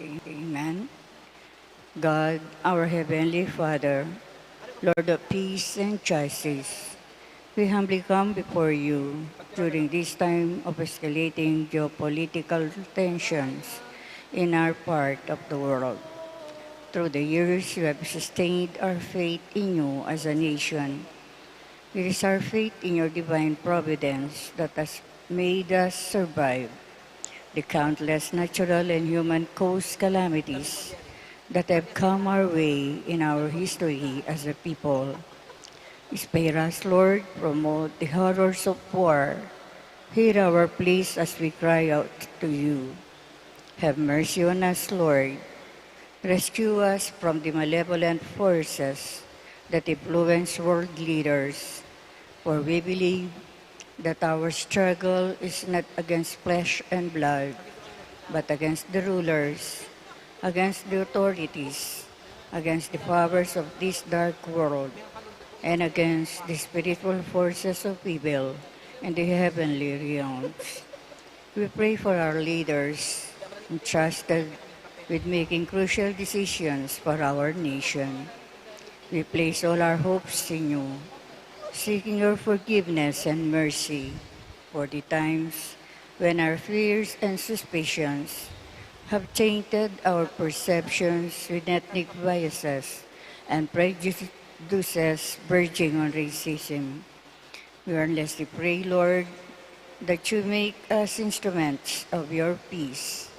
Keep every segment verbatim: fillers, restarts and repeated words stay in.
Amen. God, our Heavenly Father, Lord of peace and justice, we humbly come before you during this time of escalating geopolitical tensions in our part of the world. Through the years, you have sustained our faith in you as a nation. It is our faith in your divine providence that has made us survive the countless natural and human caused calamities that have come our way in our history as a people. Spare us, Lord, from all the horrors of war. Hear our pleas as we cry out to you. Have mercy on us, Lord. Rescue us from the malevolent forces that influence world leaders, for we believe that our struggle is not against flesh and blood, but against the rulers, against the authorities, against the powers of this dark world, and against the spiritual forces of evil in the heavenly realms. We pray for our leaders entrusted with making crucial decisions for our nation. We place all our hopes in you, seeking your forgiveness and mercy for the times when our fears and suspicions have tainted our perceptions with ethnic biases and prejudices verging on racism. We earnestly pray, Lord, that you make us instruments of your peace.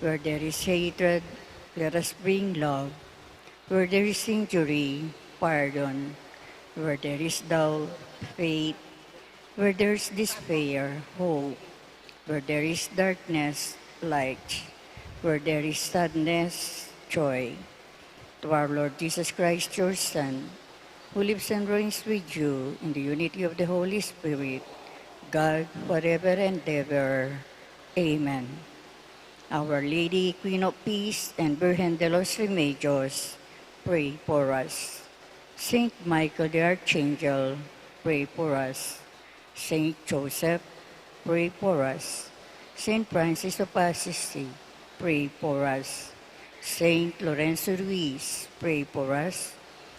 Where there is hatred, let us bring love. Where there is injury, pardon. Where there is doubt, faith. Where there is despair, hope. Where there is darkness, light. Where there is sadness, joy. To our Lord Jesus Christ, your Son, who lives and reigns with you in the unity of the Holy Spirit, God, forever and ever. Amen. Our Lady, Queen of Peace and Virgen de los Remedios, pray for us. Saint Michael the Archangel, pray for us. Saint Joseph, pray for us. Saint Francis of Assisi, pray for us. Saint Lorenzo Ruiz, pray for us.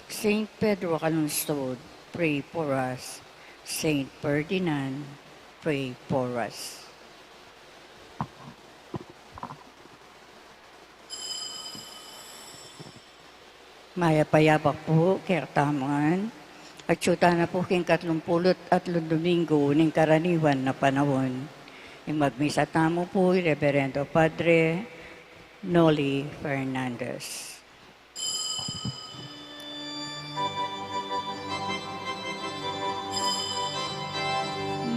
Saint Pedro Calungsod, pray for us. Saint Ferdinand, pray for us. Mayap a yabak pu kekatamu ngan. Atyu tana pu king katlumpulu't atlung Domingo ning karaniwan a panaun. Ing magmisa tamu pu i Reverendo Padre Noli Fernandez.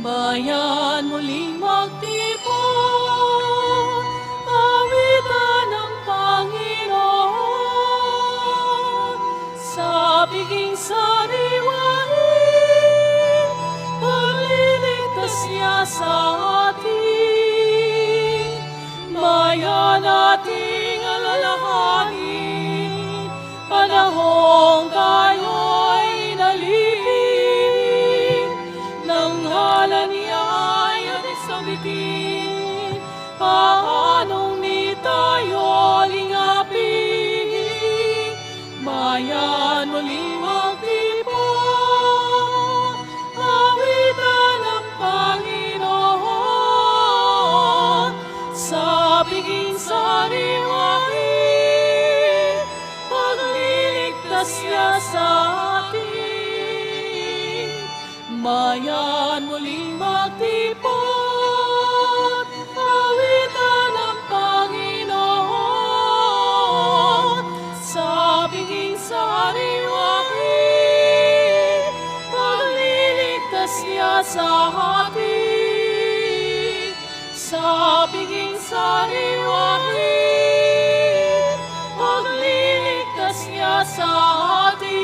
Bayan muling magtipun, awitan ang Panginoon, sa piging sariwain, pagliligtas niya sa atin. Bayan nating alalahanin, panahong tayo'y inalipin, nang ngalan niya ay alis awitin, paanong di tayo lingapin? Bayan muling magtipun, awitan ang Panginoon, sa piging sariwain, pagliligtas niya sa atin. Bayan muling magtipun, awitan ang Panginoon, sa piging sariwain, pagliligtas niya sa atin. Sa piging sariwain, pagliligtas niya sa atin.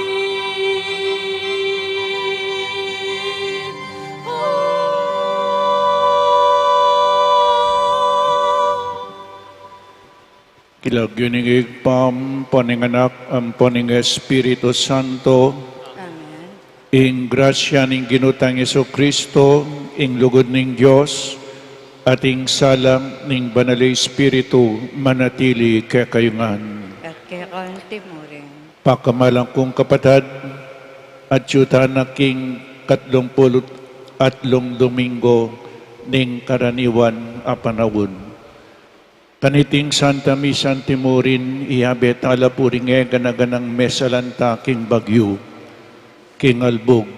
King lagyu ning Ibpa, ampo ning Anak, ampo ning Espiritu Santo. Amen. Ing grasya ning Ginu tang Jesucristo, ing lugud ning Dios, At ing sala ning Banal a Espiritu manatili kekayu ngan. At keka mu rin. Pakamalan kung kapatad, atiu tana king katlung pulu't atlung Domingo ning karaniwan a panaun. Kaniting Santa Misa antimurin, iyabe tala pu ring e gana-ganang mesalanta king bagyu, king albug,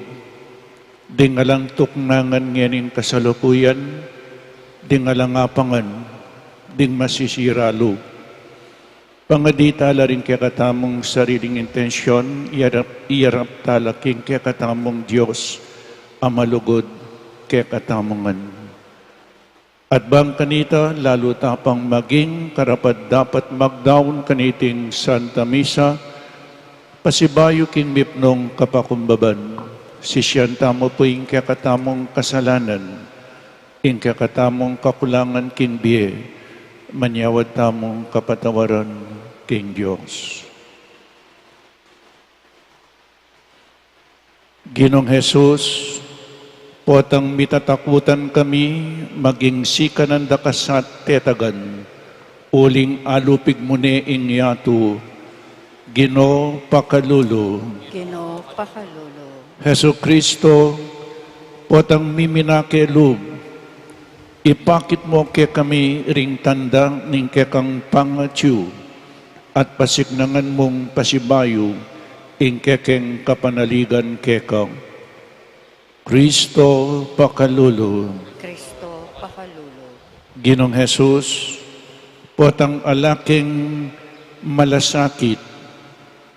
ding alang tuknangan ngening kasalukuyan, ding alang apangan, ding masisira lub. Pangadi tala ring kekatamung sariling intensyon, iyarap, iyarap tala king kekatamung Dios a malugud kekatamu ngan. At bang kanita, lalu ta pang maging karapat-dapat magdaun kaniting Santa Misa, pasibayu king mipnung kapakumbaban, sisian tamu pu ing kekatamung kasalanan, ing kekatamung kakulangan king bie, manyawad tamung kapatawaran king Dios. Ginung Jesus, potang mitatakutan kami, maging sikanan da ka sa tetagan, uling alupig mu ne ing yatu, Ginu, pakalulu. Ginu, pakalulu. Jesucristo, potang miminake lub, ipakit mu kekami ring tanda ning kekang pangatiu, at pasiknangan mung pasibayu ing kekeng kapanaligan keka. Cristo, pakalulu. Cristo, pakalulu. Ginung Jesus, potang ala keng malasakit,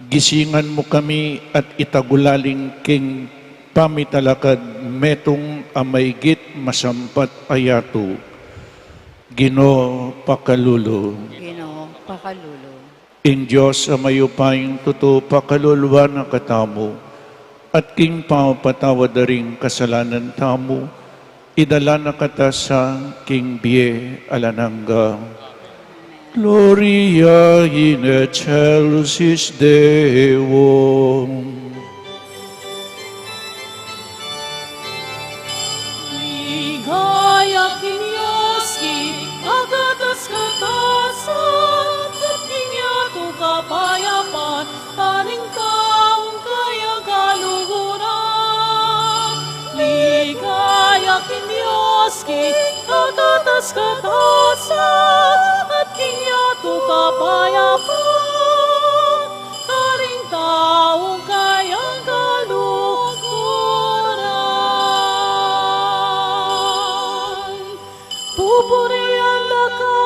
gisingan mu kami at itagulaling king pamitalakad metung a maigit masampat a yatu. Ginu, pakalulu. Ginu, pakalulu. Ing Dios a mayupayang tutu pakaluluan na katamu, at king pamapatawad da ring kasalanan tamu, idala na kata sa king bie alang angga. Gloria in excelsis Deo. Ligaya king Dios king kakatas-katasan, at king yatu kapayapan, karing taung kayang kaluguran. Ligaya king Dios king kakatas-katasan, at king yatu kapayapan, karing taung kayang kaluguran. Pupurian da ka,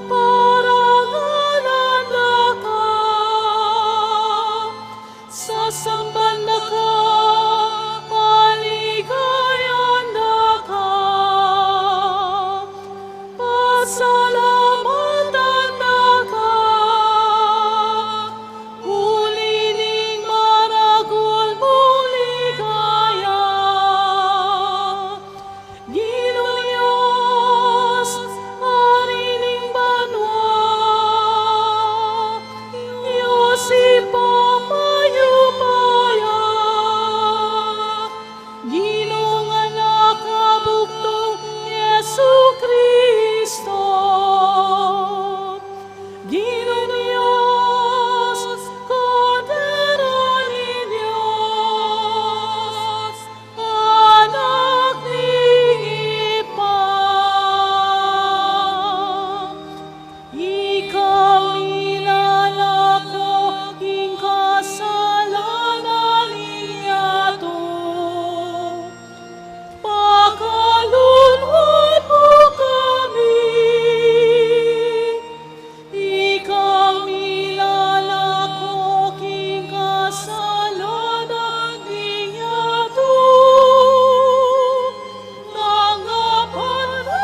parangalan da ka, sasamban da ka, paligayan da ka, pasalamatan da ka, uli ning maragul mung ligaya. Ginung Dios, Ari ning banua, Dios Ibpa mayupaya, Ginung Anak a bugtung, Jesucristo, Ginung Dios, Kordero ning Dios, Anak ning Ibpa. Ika milalako king kasalanan ning yatu, pakaluluan mu kami. Ika milalako king kasalanan ning yatu, tanggapan mu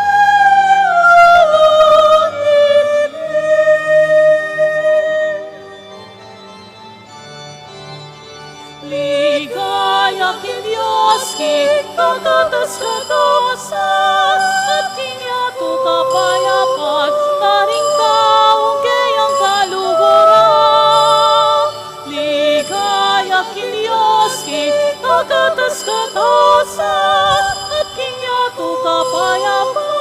kami. Ligaya king Dios king kakatas-katasan, at king yatu kapayapan, karing taung kayang kaluguran. Ligaya king Dios king kakatas-katasan, at king yatu kapayapan,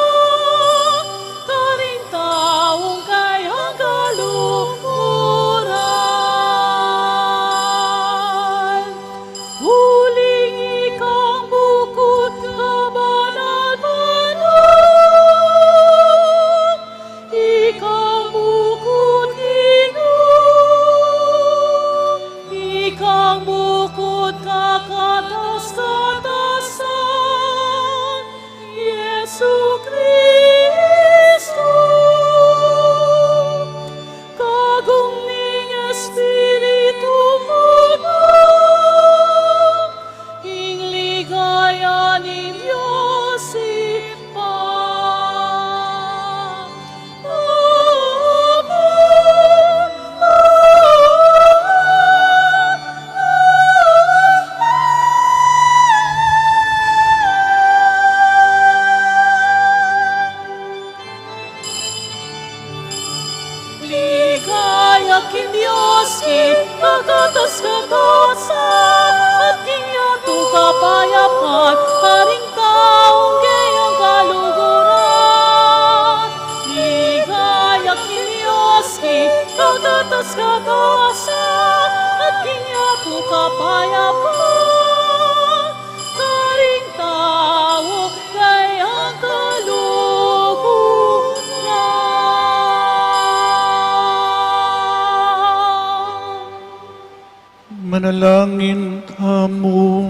Manalangin tamu.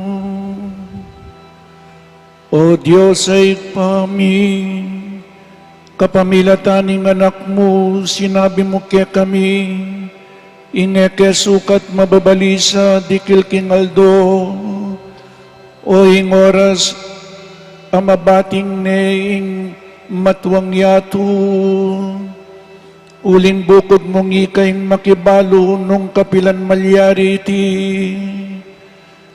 O Dios a Ibpa mi, kapamilatan ning Anak mu, sinabi mu kekami, ing e ke sukat mababalisa dikil king aldo o ing oras a mabating ne ing matuang yatu. Uling bukud mung ika ing makibalu nung kapilan malyari iti,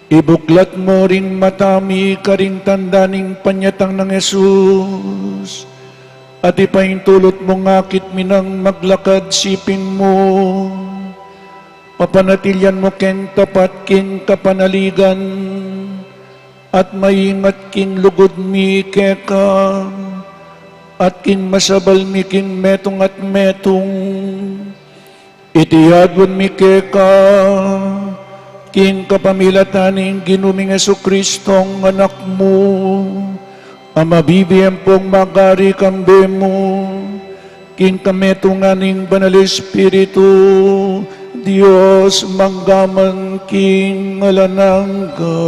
ibuklat mu ring mata mi karing tanda ning panyatang nang Jesus, at ipaintulut mung akit mi nang maglakad siping mu. Papanatilian mu keng tapat king kapanaligan, at maingat king lugud mi keka, at king masabal mi king metung at metung. Iti adwan mi keka, king kapamilatan ning Ginu ming Jesucristo, Anak mu, a mabibie ampong magari kambe mu, king kametungan ning Banal Espiritu, Dios mangga man king alang angga.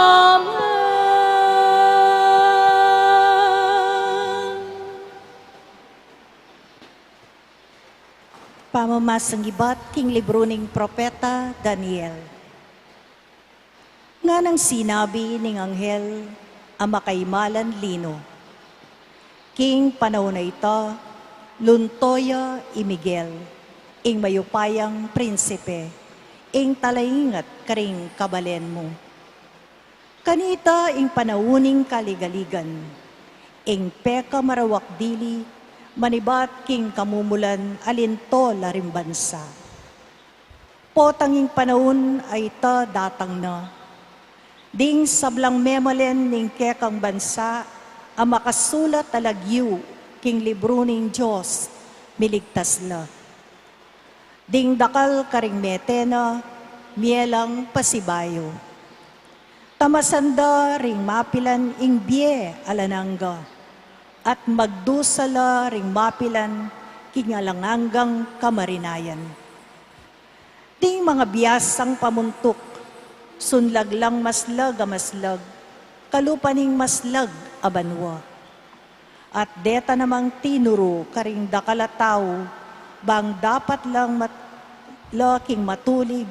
Amen. Pamamasang ibat king libru ning propeta Daniel. Nganang sinabi ning anghel a makaimalan lino, king panaun a ita, lunto ya i Miguel, ing mayupayang prinsipe, ing talaingat karing kabalen mu. Kanita ing panaun ning kaligaligan, ing pekamarawak dili, manibat king kamumulan a linto la ring bansa. Potang ing panaun a ita datang na, ding sablang memalen ning kekang bansa a makasulat a lagyu king libru ning Dios, miligtas la. Ding dakal karing mete na, mie lang pasibayu. Tamasan da ring mapilan ing bie alang angga, at magdusa la ring mapilan king alang anggang kamarinayan. Ding mangabiasang pamuntuk, sunlag lang maslag a maslag, kalupa ning maslag a banua. At deta namang tinuru karing dakal a tau, bang dapat lang mat-, la king matulig,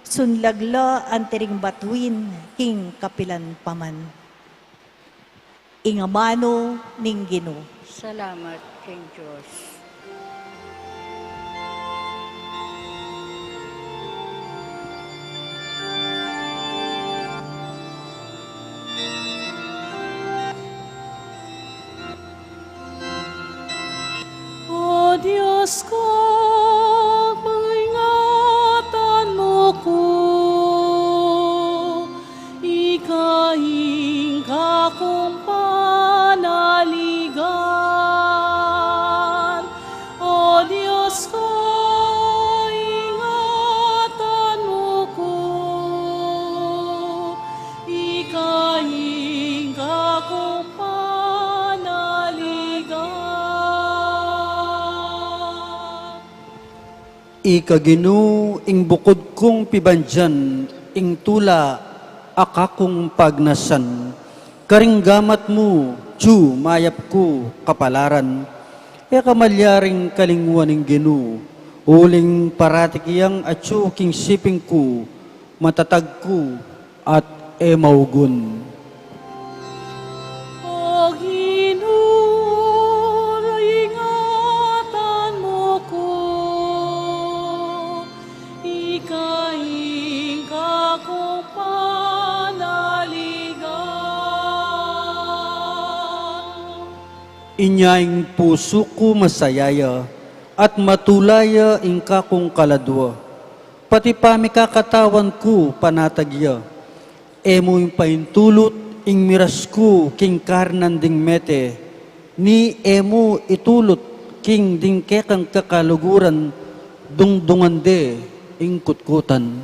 sunlag la anti ring batuin king kapilan pa man. Ing amanu ning Ginu. Salamat king Dios. O Dios ku, pangingatan mu ku, ika ing kakung panaligan. O Dios ku, ingatan mu ku, ika ing kakung panaligan. Ika Ginu ing bukud kung pibandian, ing tula a kakung pagnasan. Karing gamat mu, Dios mayap kung kapalaran. E ka malyaring kalinguan ning Ginu, uling parati kayang atyu king siping ku, matatag ku, at e maugun. O Ginu, ingatan mu ku, ika ing kakung panaligan. Inya ing pusu ku masaya ya, at matula ya ing kakung kaladua. Pati pamikakatawan ku panatag ya. E mu ing paintulut ing miras ku king karinan ding mete, ni e mu itulut king ding kekang kakaluguran dungdungan de ing kutkutan.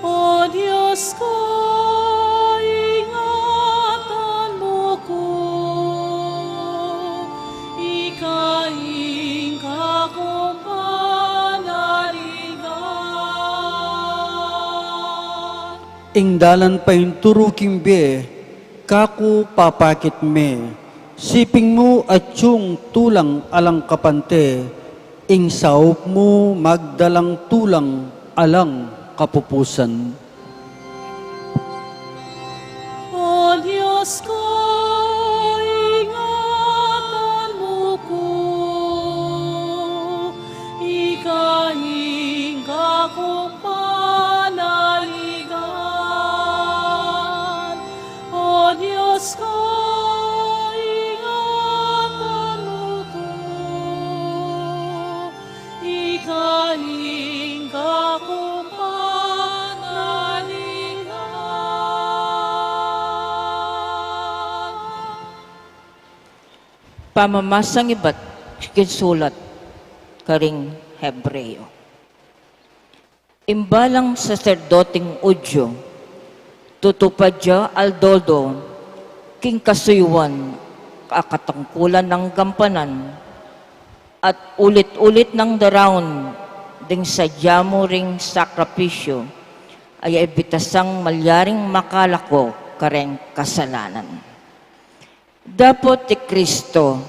O Dios ku, ingatan mu ku, ika ing Ing dalan painturu king bie, kaku papakit me. Siping mu atiu tulang alang kapante, ing saup mu magdalang tulang alang kapupusan. O Dios ko, ingatan mu ku, ika ing kakung panaligan. O Dios ko, ingatan mu ku, ika ing kakung panaligan. Pamamasang ibat king sulat karing Hebreo. Ing balang saserdoting Judio, tutupad ya aldo-aldo king kasuyuan a katungkulan nang gampanan, at ulit-ulit nang daraun ding sadya mu ring sakripisyu a ya ibitasang malyaring makalako kareng kasalanan. Dapot i Kristo,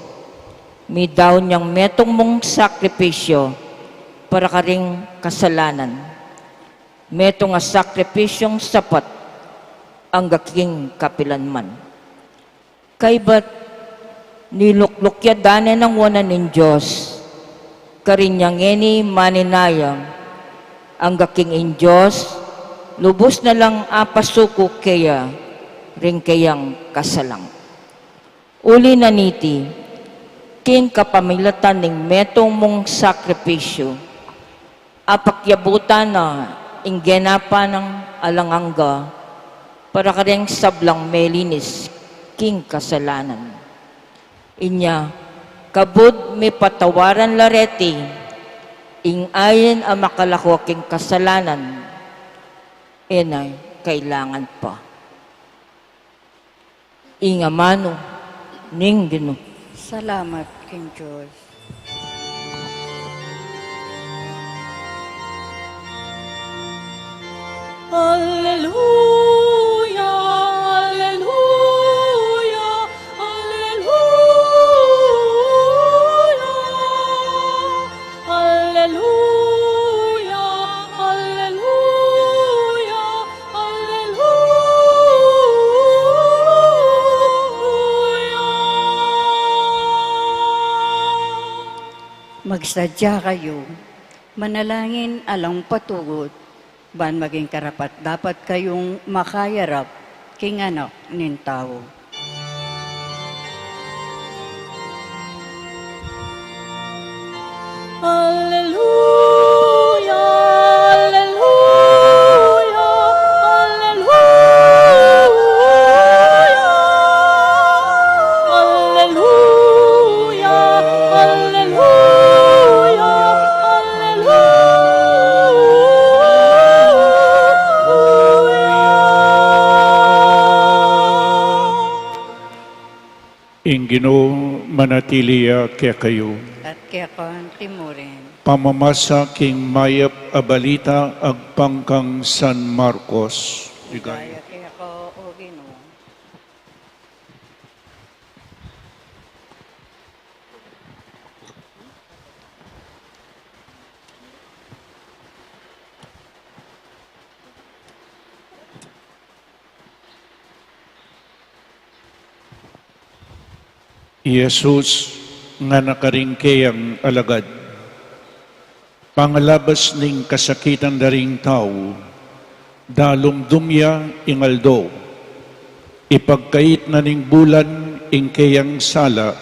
midaun yang metung mung sakripisyu para karing kasalanan, metung a sakripisyung sapat angga king kapilan man. Kaybat nilukluk ya danan nang wanan ning Dios, karin yang ngeni maninaya, angga king ing Dios lubus na lang apasuku keya ring keyang kasalang. Uli na niti, king kapamilatan ning metung mung sakripisyu, apakyabutan na ing genapan nang alang angga para kareng sablang melinis king kasalanan. Inya, kabud mipatawaran la reti ing ain a makalako king kasalanan, e na kailangan pa. Ing amanu ning Ginu. Salamat king Dios. Alleluia, alleluia, alleluia. Alleluia, alleluia, alleluia. Magsadya kayu, manalangin alang patugud, ban maging karapat-dapat kayung makayarap king Anak ning Tau. Alleluia, alleluia, alleluia. Alleluia, alleluia, alleluia. Ing Ginu manatili ya kekayu. At keka mu rin. Pamamasa king mayap a balita agpang kang San Marcos. Ligaya. Ligaya keka, O Ginu. I Jesus ngana karing keyang alagad, pangalabas ning kasakitan da ring tau, dalumdum ya ing aldo, ipagkait na ning bulan ing keyang sala,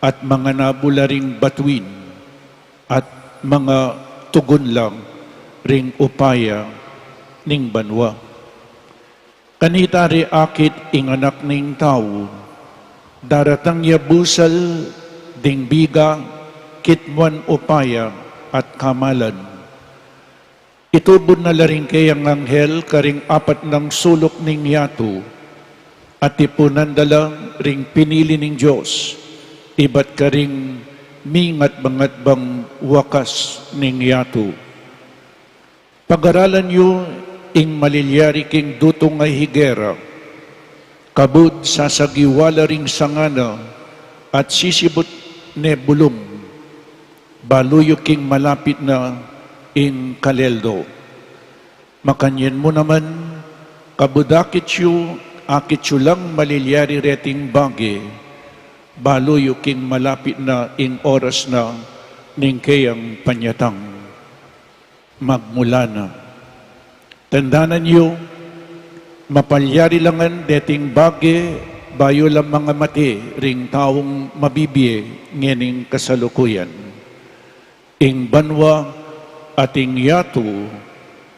at manganabul la ring batuin, at mangatugun la ring upaya ning banua. Kanita ri akit ing Anak ning Tau, daratang ya busal ding biga, kitmuan upaya at kamalan. Itubud na la ring keyang anghel karing apat nang suluk ning yatu, at tipunan da la ring pinili ning Dios, ibat karing mingatbangatbang wakas ning yatu. Pagaralan yu ing malilyari king dutung a higera, kabud sasagiwa la ring sanga na at sisibut ne bulung, balu yu king malapit na ing kaleldo. Makanyan mu naman, kabud akit yu, akit yu lang malilyari reting bage, balu yu king malapit na ing oras na ning keyang panyatang. Magmula na. Tandanan yu, mapalyari la ngan deting bage, bayu la mangamate ring taung mabibie ngening kasalukuyan. Ing banua at ing yatu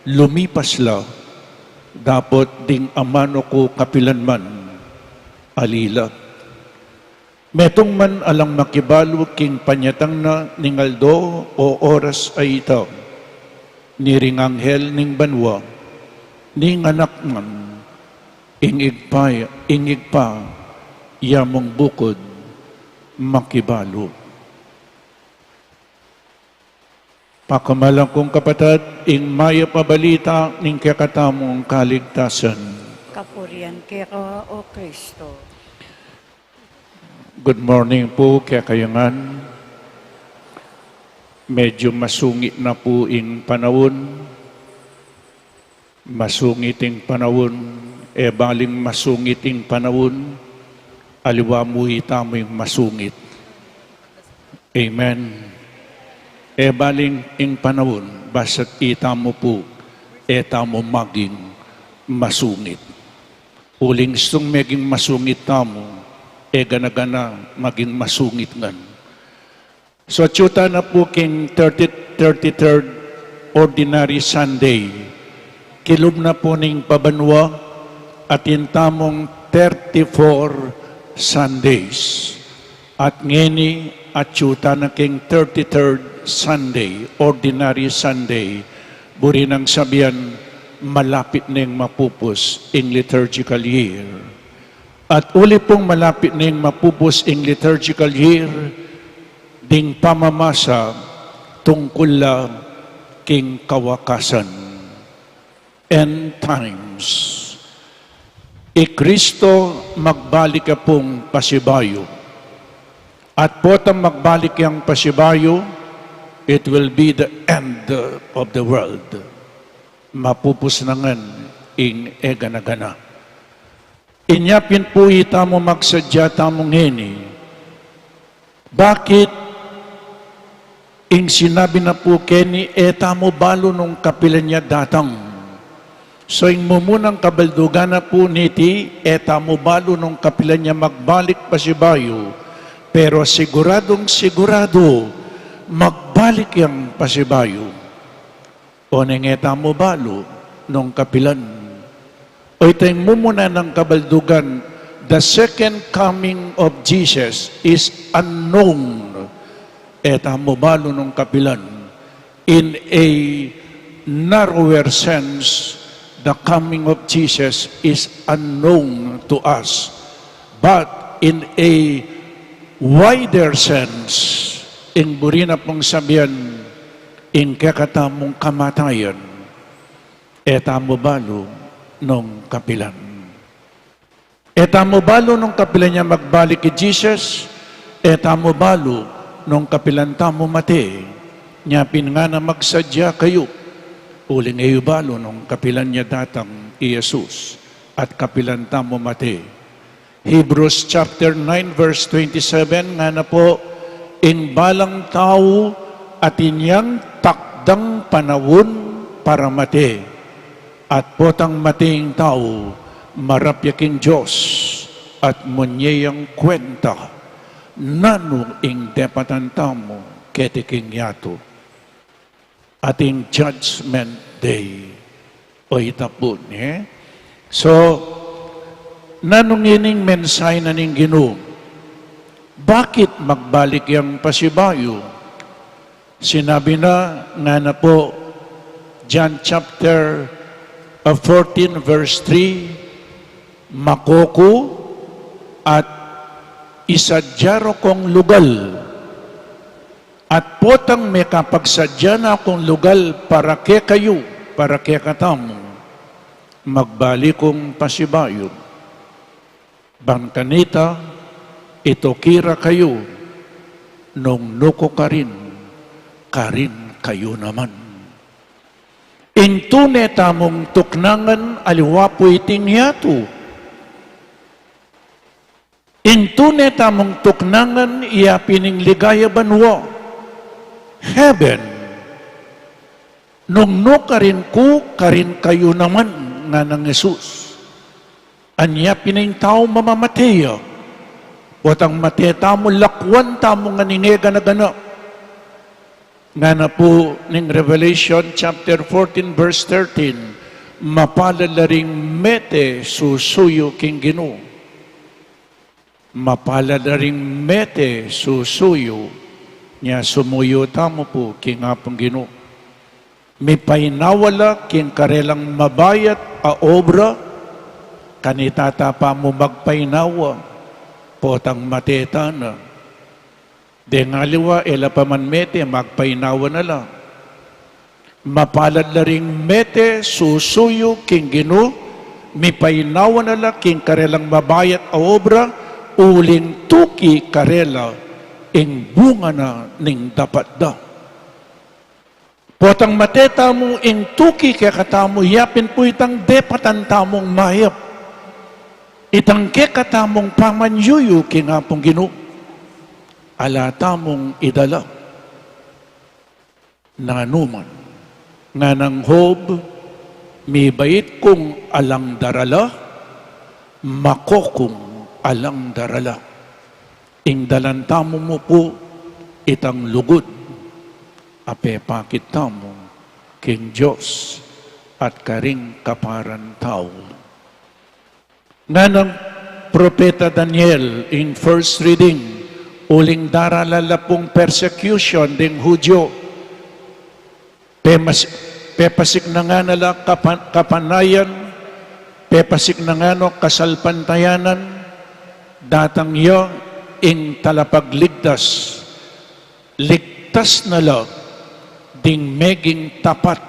lumipas la, dapot ding amanu ku kapilan man, ali la. Metung man alang makibalu king panyatang na ning aldo o oras a ita, ni ring anghel ning banua, ning anak man, ing Ibpa, ing Ibpa, ya mung bukud makibalu. Pakamalan kung kapatad, ing mayap a balita ning kekatamung kaligtasan. Kapurian keka, O Kristo. Good morning pu kekayu ngan. Medyu masungit na pu ing panaun. Masungit ing panaun, e baling masungit ing panaun, aliwa mu itamu ing masungit. Amen. E baling ing panaun, basta't itamu pu, e tamu maging masungit. Uling istung meging masungit tamu, e gana-gana maging masungit ngan. So, atyu tana pu king thirty, thirty-third Ordinary Sunday. Kilub na pu ning pabanua, atin tamung thirty-four Sundays. At ngeni, atyu tana king thirty-third Sunday, Ordinary Sunday. Buri nang sabian, malapit neng mapupus ing liturgical year. At uli pung malapit neng mapupus ing liturgical year, ding pamamasa tungkul la king kawakasan, end times. I Kristo magbalik ya pung pasibayu. At potang magbalik yang pasibayu, it will be the end of the world. Mapupus na ngan ing e gana-gana. Inya pin pu itamu magsadya tamu ngeni. Bakit ing sinabi na pu keni e tamu balu nung kapilan ya datang? So ing mumunang kabaldugan na pu niti, e tamu balu nung kapilan ya magbalik pasibayu, pero siguradung siguradu magbalik yang pasibayu. Oneng e tamu balu nung kapilan. O ita ing mumuna nang kabaldugan, the second coming of Jesus is unknown. E tamu balu nung kapilan. In a narrower sense, the coming of Jesus is unknown to us. But in a wider sense, ing buri na pung sabian, ing kekatamung kamatayan, e tamu balu nung kapilan. E tamu balu nung kapilan ya magbalik i Jesus, e tamu balu nung kapilan tamu mate. Nya pin ngana magsadya kayu, uling e yu balu nung kapilan ya datang i Jesus, at kapilan tamu mate. Hebrews chapter nine verse twenty-seven, ngana pu, ing balang tau atin yang takdang panaun para mate, at potang mate ing tau, marapya king Dios, at munye yang kuenta, nanu ing depatan tamu keti king yatu. Atin Judgment Day. O ita pu, e? So, nanu ngening mensahe na ning Ginu? Bakit magbalik yang pasibayu? Sinabi na, ngana pu, John chapter, uh, fourteen verse three, Mako ku at isadya ra kong lugal. At potang mekapagsadya na kung lugal para kekayu, para kekatamu, Magbalik kung pasibayu, ban kanita, ituki ra kayu, nung nuku karin, karin kayu naman. Ing tune tamung tuknangan aliwa pu iting yatu. Ing tune tamung tuknangan ya pin ing ligaya banua, heaven. Nung nu karin ku, karin kayu naman, nganang Jesus. Anya pin ing tau mamamate ya, potang mate tamu, lakuan tamu ngan ing e gana-gana. Ngana pu ning Revelation chapter fourteen, verse thirteen, mapalad la ring mete susuyu king Ginu. Mapalad la ring mete susuyu, nya sumuyu tamu pu king Apung Ginu. Mipainawa la king karelang mabayat a obra, kanita ta pa mu magpainawa, potang mate tana. Deng aliwa, e la pa man mete, magpainawa na la. Mapalad la ring mete susuyu king Ginu, mipainawa na la king karelang mabayat a obra, uling tuki karela ing bunga na ning dapat da. Potang mate tamu, ing tuki kekatamu, ya pin pu itang depatan tamung mayap, itang kekatamung pamanyuyu king Apung Ginu, ala tamung idala. Nanu man, nganang Job, mibait kung alang darala, mako kung alang darala. Ing dalan tamu mu pu itang lugud a pepakit tamu king Dios at karing kaparan tau. Nganang propeta Daniel, ing first reading, uling darala la pung persecution ding Hudyo. Pemas-, pepasik na ngana la kapan-, kapanayan, pepasik na ngana kasalpantayanan, datang ya ing talapagligtas, ligtas na la ding meging tapat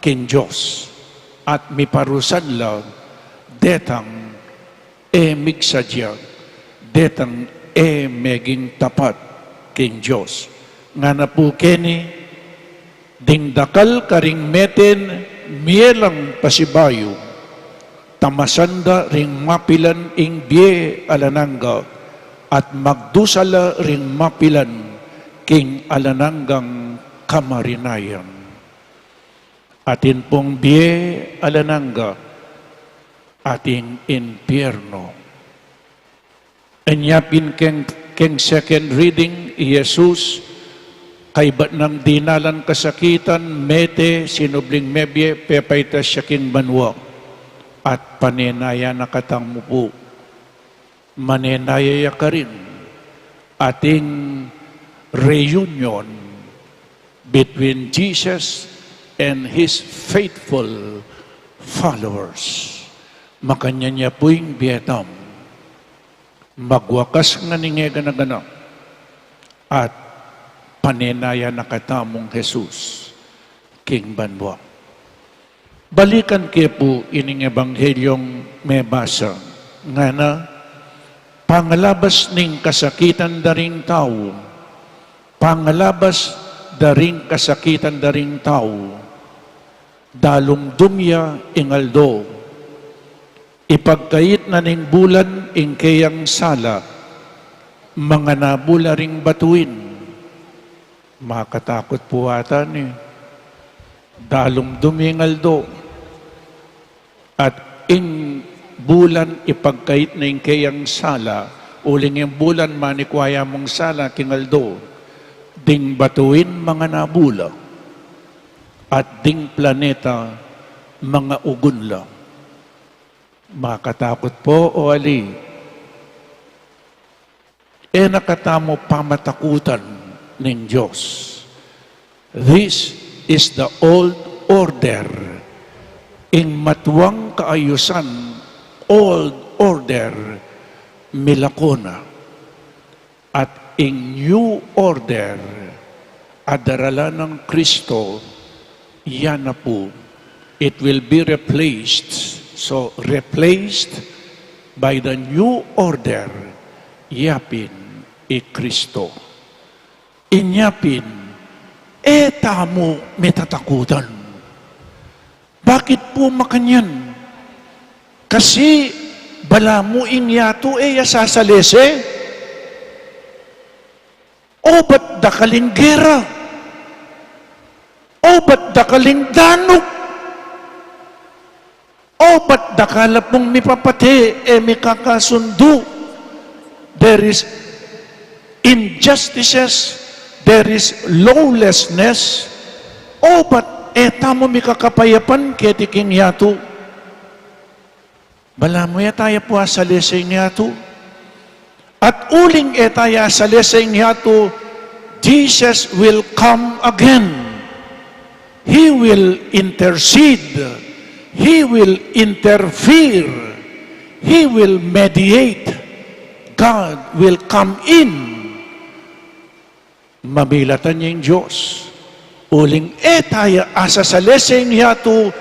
king Dios, at miparusan la detang e migsadya, detang e meging tapat king Dios. Ngana pu keni, ding dakal karing meten mie lang pasibayu, tamasan da ring mapilan ing bie alang angga, at magdusa la ring mapilan king alang anggang kamarinayan. Atin pung bie alang angga, ating impyerno. Inya pin keng, keng second reading, i Jesus, kaybat nang dinalan kasakitan, mete, sinubling mebie, pepaitas ya king banua, at panenaya na katamu pu. Manenaya ya karin, ating reunion between Jesus and his faithful followers. Makanyan ya pu ing bie tamu. Magwakas ngan ing e gana-gana, at panenaya na katamung Jesus king banua. Balikan ke pu ining ebanghelyung mebasa, ngana, pangalabas ning kasakitan da ring tau, pangalabas da ring kasakitan da ring tau, dalumdum ya ing aldo, ipagkait na ning bulan ing keyang sala, manganabu la ring batuin. Makatakut pu ata ni. Dalumdum ing aldo, at ing bulan ipagkait na ing keyang sala, uling ing bulan manikwa ya mung sala king aldo, ding batuin manganabu la, at ding planeta mangaugun la. Makatakut pu o ali? E na katamu pamatakutan ning Dios. This is the old order. Ing matuang kaayusan, old order, milako na. At ing new order a daralan nang Kristo, ya na pu, it will be replaced So, replaced by the new order, yapin i Kristo. Inya pin, e tamu mitatakutan. Bakit pu makanyan? Kasi balamu ing yatu e ya sasalese. Obat dakal ing gera. Obat dakal ing danuk. Obat dakal la pung mipapate, e mikakasundu. There is injustices, there is lawlessness. Obat e tamu mikakapayapan keti king yatu. Balamu e taya pu asalese ing yatu. At uling e taya asalese ing yatu, Jesus will come again. He will intercede. He will interfere. He will mediate. God will come in. Mamilatan ya ing Dios. Uling e taya asasalese ing yatu,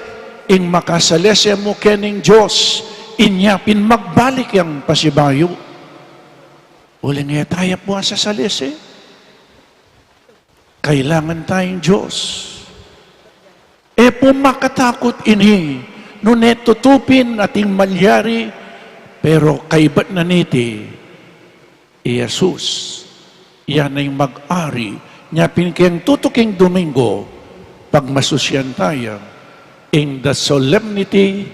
ing makasalese mu keni ning Dios, inya pin magbalik yang pasibayu. Uling e taya pu asasalese. Kailangan taya ing Dios. E pu makatakut ini, nune tutu pin ating malyari, pero kaibat na niti, i Jesus, ya na ing mag-ari, inya pin keng tutuking Domingo, pagmasusian taya ing the solemnity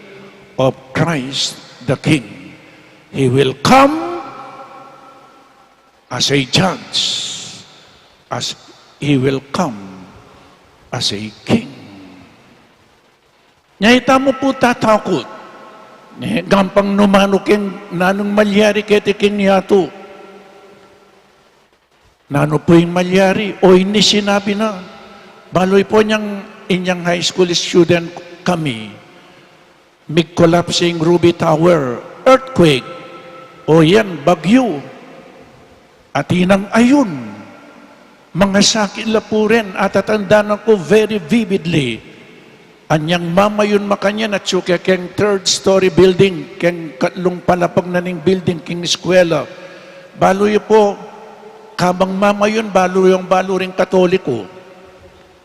of Christ the King. He will come as a judge, as he will come as a king. Nya e tamu pu tatakut. E, gampang nu manu king nanung malyari keti king yatu. Nanu pu ing malyari? O ini sinabi na. Balu yu pu inyang, inyang high school student kami. Mig-collapse ing Ruby Tower, earthquake, o yan, bagyu, atin nang ayun. Mangasakit la pu rin, atatandanan ku very vividly. Anyang mamayun makanyan atyu ke keng third story building, keng katlung palapag na ning building, keng eskwela. Balu yu pu, kabang mamayun, balu yung balu ring Katoliko.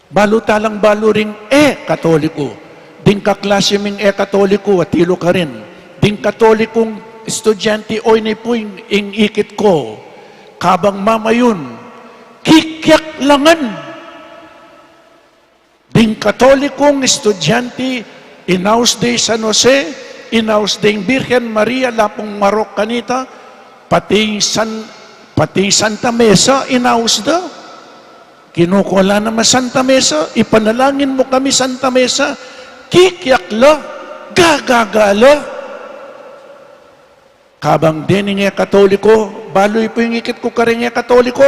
Balu talang balu ring e Katoliko. Ding kaklase ming e Katoliko, atilu karin. Ding Katolikong estudyante, o ini pu ing, ing ikit ku. Kabang mamayun, kikyak la ngan. Ding Katolikong estudyante, inaus de i San Jose, inaus de ing Birhen Maria, lapung marok kanita, pati ing San, pati ing Santa Mesa, inaus da. Kinuku la naman Santa Mesa, ipanalangin mu kami Santa Mesa, kikyak la, gagaga la. Kabang dening e Katoliko, balu yu pu ing ikit ku karing e Katoliko,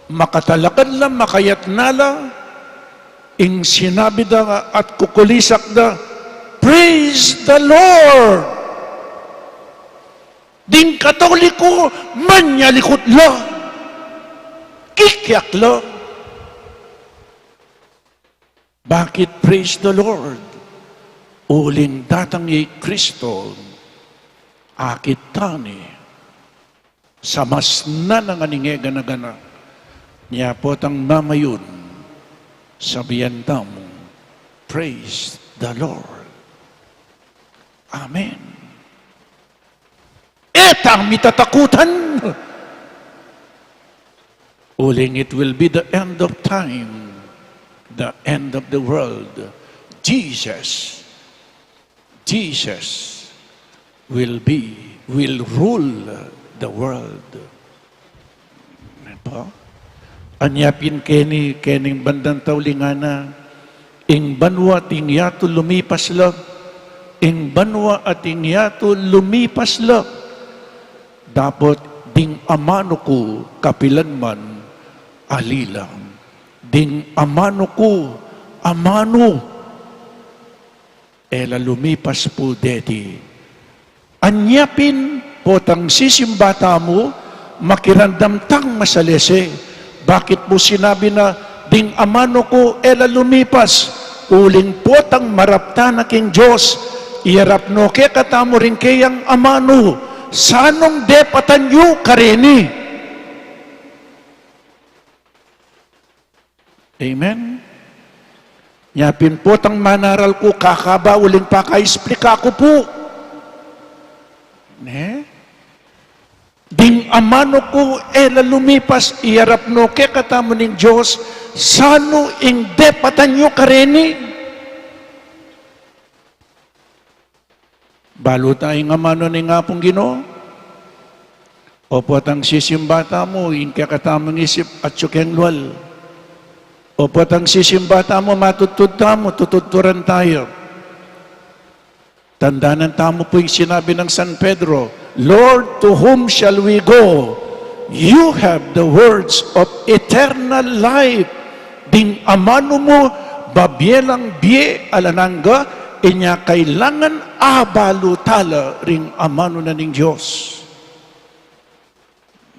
makatalakad la, makayatna la, ing sinabi da at kukulisak da, "Praise the Lord!" Ding Katoliko, manyalikut la. Kikyak la. Bakit praise the Lord? Uling datang i Kristo, akit tani, samasnan na ngan ing e gana-gana. Nya potang mamayun, sabian tamu, "Praise the Lord." Amen. E tang mitatakutan. Uling it will be the end of time, the end of the world. Jesus, Jesus will be, will rule the world. Anya pin keni, kening bandang tauling ngana, ing banua at ing yatu lumipas la, ing banua at ing yatu lumipas la, dapot ding amanu ku kapilan man ali la, ding amanu ku amanu. E la lumipas pu deti. Anya pin potang sisimba tamu, makiramdam tang masalese. Bakit pu sinabi na, "Ding amanu ku e la lumipas"? Uling potang maraptan na king Dios, Iyarap no kekatamu ring keyang amanu, sanung depatan yu kareni. Amen? Nya pin potang manaral ku kakaba uling pakaisplika ku pu. Ne? Ding amanu ku e la lumipas, iyarap no kekatamu ning Dios, sanu ing depatan yu kareni? Balu ta ing amanu ning Apung Ginu? O potang sisimba tamu, ing kekatamung isip atyu keng lual? O potang sisimba tamu, matudtud tamu, tutudturan tayu? Tandanan tamu pu ing sinabi nang San Pedro, "Lord, to whom shall we go? You have the words of eternal life." Ding amanu mu, babie lang bie alang angga, inya kailangan abalu tala ring amanu na ning Dios.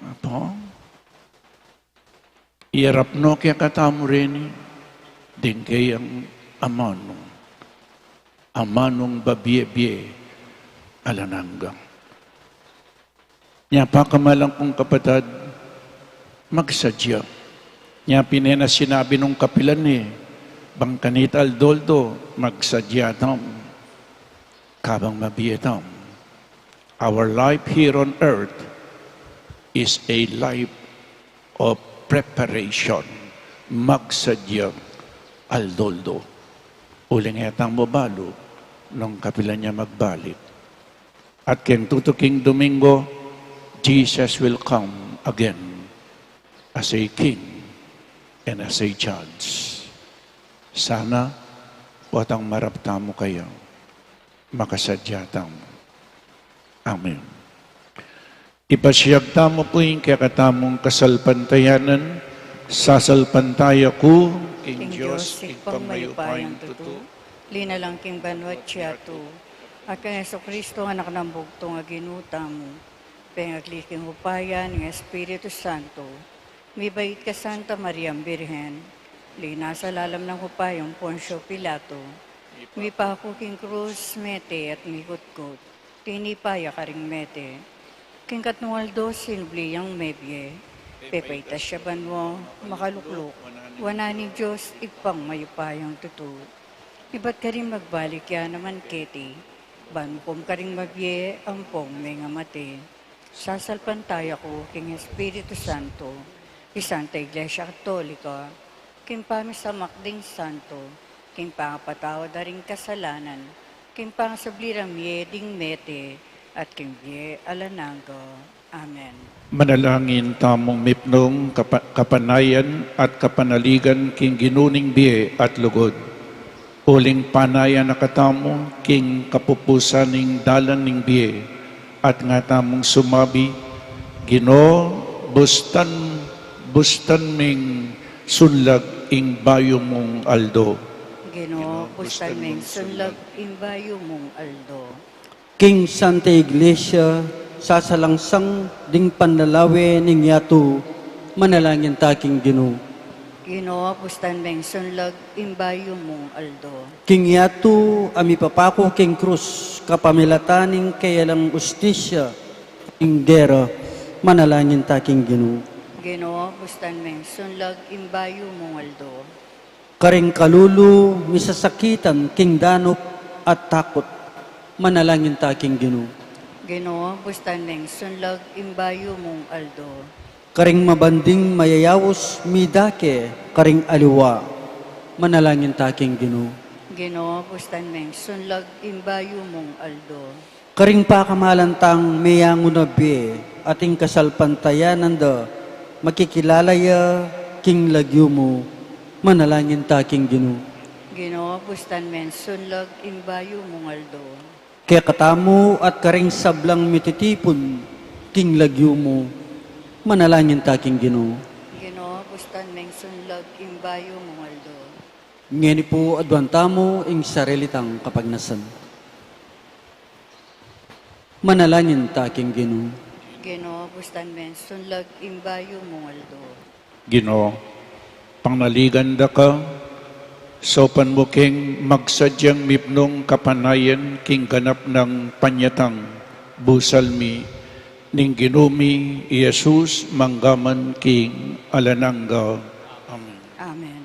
Apo? Iyarap no kekatamu reni, ding keyang amanu, amanung babie-bie alang angga. Nya pakamalan kung kapatad, magsadya. Nya pin e na sinabi nung kapilan e, bang kanita aldo-aldo, magsadya tamu. Kabang mabie tamu. Our life here on earth is a life of preparation. Magsadya aldo-aldo. Uling e tamu balu nung kapilan ya magbalik. At keng tutuking Domingo, Jesus will come again as a king and as a judge. Sana, potang marap tamu kaya, makasadya tamu. Amen. Ipasiag tamu pu ing kekatamung kasalpantayanan. Sasalpantaya ku king Dios, Ibpang mayupayang tutu, linalang king banua't yatu, at kang Jesucristo, Anak nang bugtung a Ginu tamu, pengagli king upaya ning Espiritu Santo, mibait kang Santa Mariang Birhen, linasa lalam nang upayang Poncio Pilato, mipaku king krus, mete at mikutkut, tinipa ya karing mete. King katnung aldo sinubli yang mebie, pepaitas ya banua, makalukluk wanan ning Dios, Ibpang mayupayang tutu. Ibat karin magbalik ya naman keti, ban mukum karing mabie ampong mengamate. Sasalpantaya ku king Espiritu Santo, king Santa Iglesia Katolika, king pamisamak ding santo, king pangapatawad da ring kasalanan, king pangasubli rang mie ding mete, at king bie alang angga. Amen. Manalangin tamung mipnung kapa-, kapanayan at kapanaligan king Ginu ning bie at lugud. Uling panayan na katamu king kapupusan ning dalan ning bie, at nga tamung sumabi, Ginu, bustan, bustan ming sunlag ing bayu mung aldo. Ginu, bustan ming sunlag ing bayu mung aldo. King Santa Iglesia, sasalangsang ding panlalawe ning yatu, manalangin ta king Ginu. Ginu, bustan ming sunlag ing bayu mung aldo. King yatu a mipapaku king krus, kapamilatan ning keyalang ustisya king gera, manalangin ta king Ginu. Ginu, bustan ming sunlag ing bayu mung aldo. Karing kalulu misasakitan king danup at takut, manalangin ta king Ginu. Ginu, bustan ming sunlag ing bayu mung aldo. Karing mabanding mayayaus midake karing aliwa, manalangin ta king Ginu. Ginu, bustan ming sunlag ing bayu mung aldo. Karing pakamalan tang meyangu na bie at ing kasalpantayanan da, makikilala ya king lagyu mu, manalangin ta king Ginu. Ginu, bustan ming sunlag ing bayu mung aldo. Kekatamu at karing sablang mititipun king lagyu mu, manalangin ta king Ginu. Ginu, bustan ming sunlag ing bayu mung aldo. Ngeni pu aduan tamu ing sarili tang kapagnasan. Manalangin ta king Ginu. Ginu, bustan ming sunlag ing bayu mung aldo. Ginu, panaligan da ka, Saupan mu keng magsadyang mipnung kapanayan king ganap nang panyatang, busal mi ning Ginu mi i Jesus, mangga man king alang angga. Amen. Amen.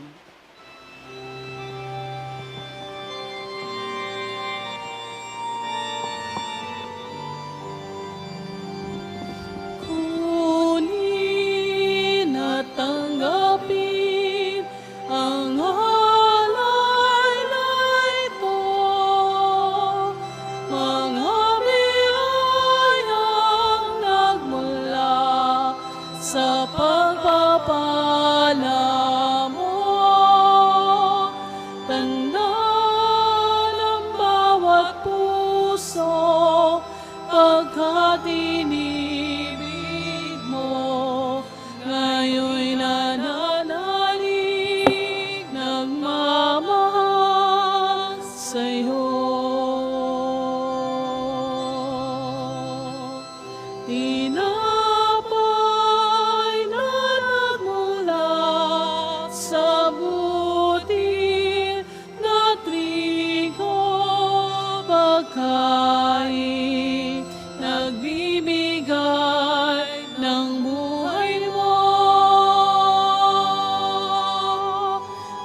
Kunin at tanggapin ang alay na ito, mga biyayang nagmula sa pagpapala mo. Tanda ng bawat puso, pagkat inibig mo, ngayon nananalig, nagmamahal sa'yo. Tinapay na nagmula sa butil na trigo, pagkain nagbibigay ng buhay mo.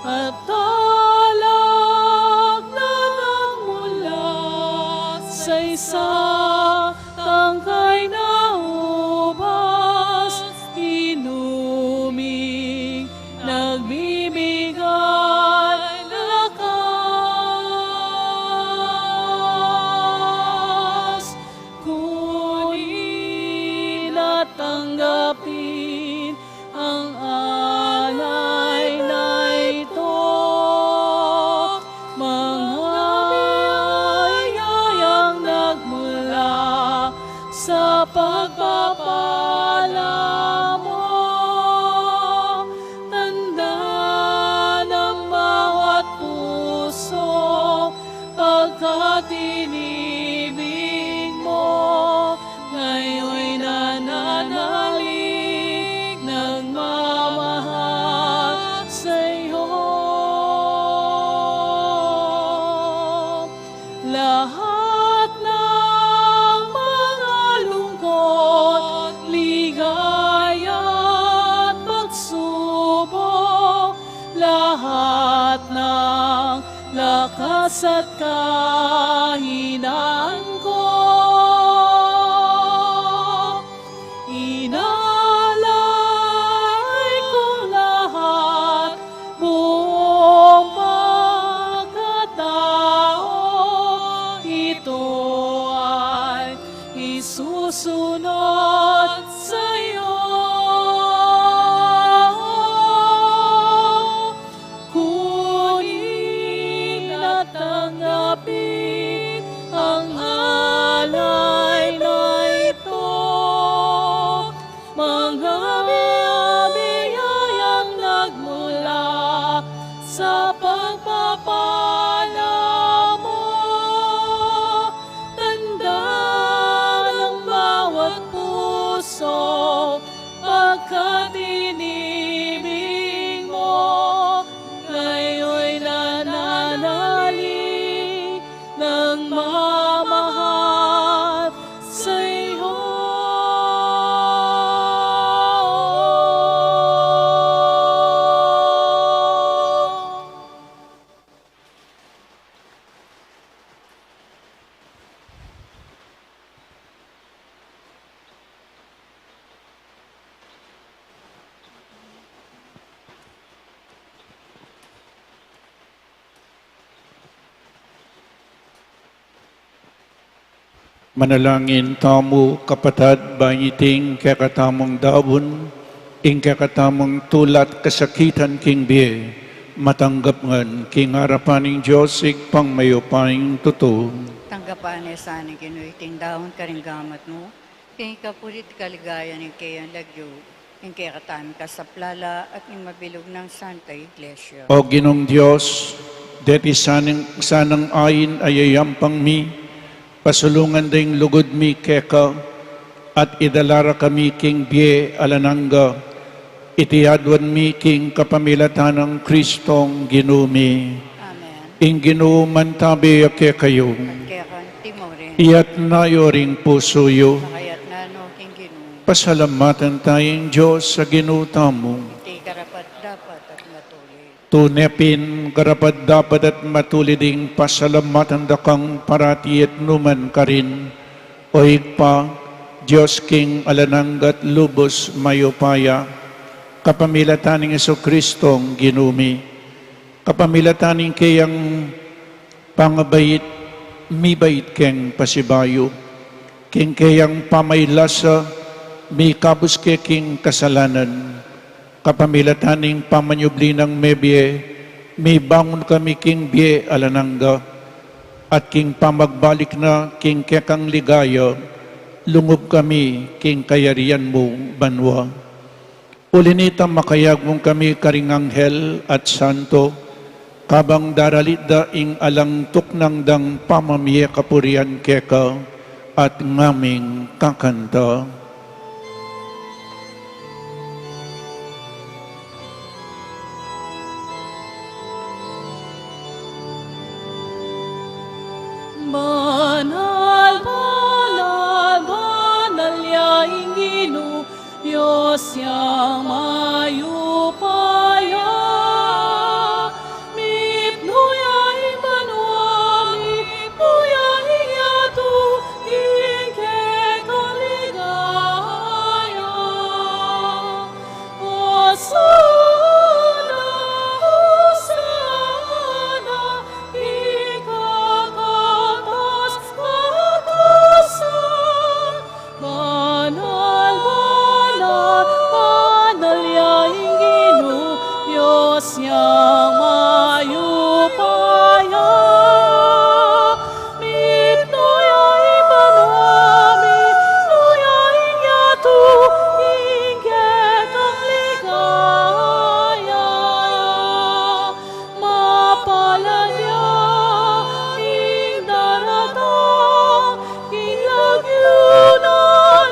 At alak na nagmula sa isa tangkay na ubas, inuming nagbibigay lakas. Kunin at tanggapin ang alay na ito, mga biyayang nagmula sa pagpapala mo. Tanda ng bawat puso, pagkat inibig mo, ngayon nananalig, nagmamahal sa'yo. Lahat ng mga lungkot, ligaya at pagsubok, lahat ng lakas at kahinaan ko, inalay ko lahat, buong pagkatao, ito ay isusunod sa'yo. Kunin at tanggapin ang alay na ito, mga biyayang nagmula sa pagpapala mo. Tanda ng bawat puso, pagkat inibig mo, ngayon nananalig, nagmamahal sa'yo. Manalangin tamu, kapatad, ba ing kekatamung daun, ing kekatamung tula't kasakitan king bie, matanggap ngan king arapan ning Dios Ibpang mayupayang tutu. Tanggapan na sa ning Ginu iting daun karing gamat mu, king ikapurit kaligayan ning keyang lagyu, king kekatamung kasaplalan at ning mabilug nang Santa Iglesia. O Ginung Dios, deti sanang, sanang ain a yayampang mi, pasulungan da ing lugud mi keka, at idala ra kami king bie alang angga, Iti aduan mi king kapamilatan nang Kristong Ginu mi. Amen. Ing Ginu mantabe ya kekayu. At keka mu rin. Iyatas yu ring pusu yu. Makayatas no king Ginu. Pasalamatan taya ing Dios a Ginu tamu. Iti karapat-dapat at matulid. Tune pin karapat-dapat at matulid ing pasalamatan da kang parati at nukarin man, O Ibpa, Dios king alang angga at lubus mayupaya, kapamilatan nang Jesucristong Ginu mi, kapamilatan ning keyang pangabait, mibait keng pasibayu, king keyang pamailasa, mikabus ke king kasalanan, kapamilatan ning pamanyubli nang mebie, mibangun kami king bie alang angga, at king pamagbalik na king kekang ligaya, lungub kami king kayarian mung banua. Uli nita, makayagum kami karing anghel at santo, kabang daralit da ing alang tuknang dang pamamie kapurian keka at ngaming kakanta. Banal, banal, banal ya ing Ginu, Dios yang mayupaya. Mipnu ya ing banua, mipnu ya ing yatu, ing kekang ligaya. Hosana, Hosana, ika kataas-kataasan. Banal, banal, banal ya ing Ginu, Dios yang mayupaya. Mipnu ya ing banua, mipnu ya ing yatu, ing kekang ligaya. Mapalad ya ing daratang king lagyu na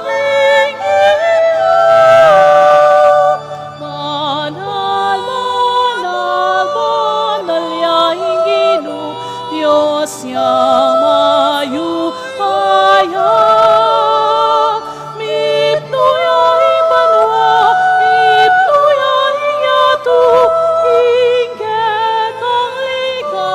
ning Ginu. Banal, banal, banal ya ing Ginu, Dios yang mayupaya. Mipnu ya ing banua, mipnu ya ing yatu, ing kekang ligaya.